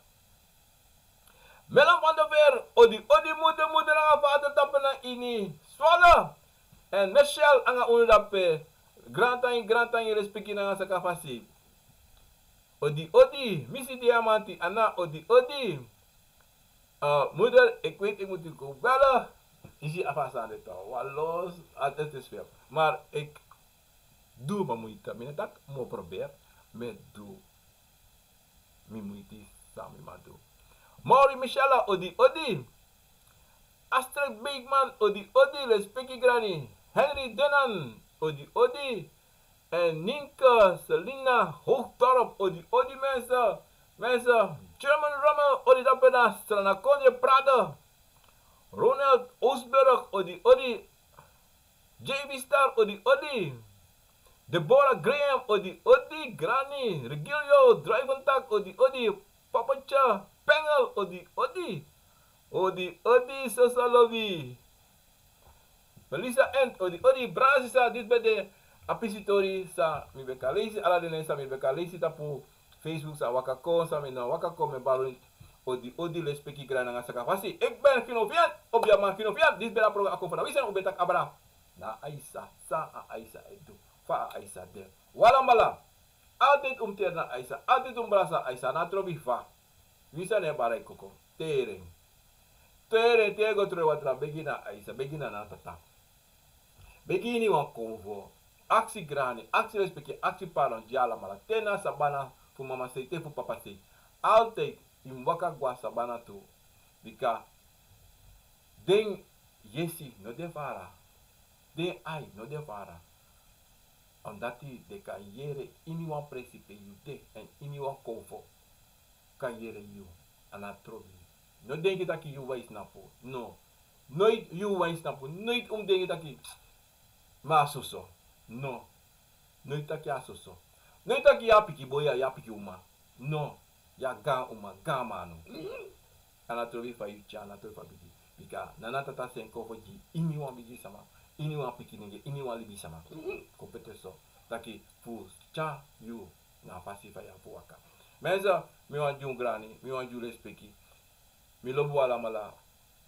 Melan van der Veer, odi, odi, moeder, moeder, nanga vader, tapu na ini Zwolle. En Michel, nanga unu dape. Grantangi, grantangi, respeki nanga sakafasi. Odi, odi, misi Diamanti, Anna, odi, odi. Eh, moeder, ik weet, ik moet u komen bellen. Is je afhassande toch? Walos, het is veel. Maar ik doe mijn moeite. Mi no taki mi o probeer, mi e du mi muiti san mi man du. Mauri Michela, odi, odi. Astrid Beekman, odi, odi, respeki grani. Henry Denan, odi, odi. En Ninke, Selina Hoogdorp, odi, odi, mensen. Mensen, German Rommel, odi, dapena, Strana Kondre Prade. Ronald Oosberg, odi, odi. J V Star, odi, odi. Deborah Graham, odi, odi. Granny, Regilio, Driventak, odi, odi. Papacha, Pengel, odi, odi. Odi, odi, Sosa Lobby. Melissa Ent, odi, odi. Brasisa, dit ben de a pisi tori san mi ben kan leisi, ala den nen san mi ben kan leisi tapu Facebook, san waka kon, san mi no waka kon, mi e bari odi, odi, respeki grani nanga sakafasi. Ik ben Gino Fiat, obiaman Gino Fiat, dit ben a program Akon Fana. Wi san un ben taki abra. Na Aisa, san a Aisa e du, fa a Aisa de. Walamala, altijd un mus teri na Aisa, altijd un mus brasa Aisa, na trobi fa. Wi san e bari koko, teri en. Teri en, te go tron watra, begi na Aisa, begi na na tata. Begi ini wan konfo. Aksi grani, aksi respeki, aksi pardon gi alamala. Te na sabana fu mama sei, te fu papa sei. Altijd yu mus waka go na sabana tu. Bika den yesi no de fara. Den ai no de fara. Omdat den kan yere ini wan presi pe yu de, en ini wan konfo kan yere yu, a no trobi. No denki taki yu wan e snapu. No. Noiti yu wan e snapu. Noiti un mus denki taki, ma a soso. No. Noiti taki a soso. Noiti taki yu a pikin boi, yu a pikin uma. No. Yu a gaan uma, gaan manu. A no trobi fa yu tyari, a no trobi fa bigi. Bika na na tata sen kon fu gi ini wan bigi sama, ini wan pikin nenge, ini wan libi sama. Kon pete so. Taki fu tyari yu na a fasi fa yu abi fu waka. Mensen, mi wani gi un grani, mi wani gi un respeki. Mi lobi un alamala.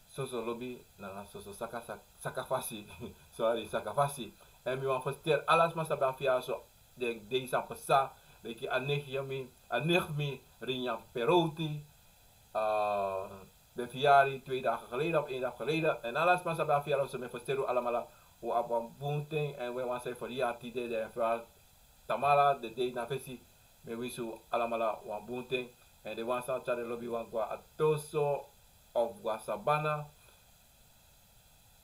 Soso lobi nanga soso saka, saka, saka fasi. Sorry, saka fasi. En mi wani feliciteri ala sma san ben abi verjaardag so, den dei san pasa. Leki a neef mi, a neef mi, Rinyan Peroti. Ah, ben verjaardag twee dagen geleden of één dag geleden. En ala sma san ben abi verjaardag so, mi e feliciteri un alamala. Un abi wan bun ten, en wi wani san yu verjaardag tide, den verjaardag tamara, den dei na fesi. Mi e winsi un alamala wan bun ten. En den wan san tyari den lobiwan go na Toso of go na Sabana.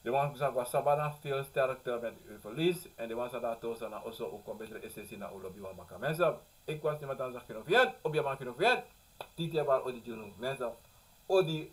Den wan san go na Sabana, veel sterkte met uw verlies. En den wan san de na Toso, na oso un kon betre esesi na un lobiwan baka. Mensen, ik was niemand anders dan Gino Fiat, obiaman Gino Fiat. Titi e bari odi gi unu. Mensen, odi.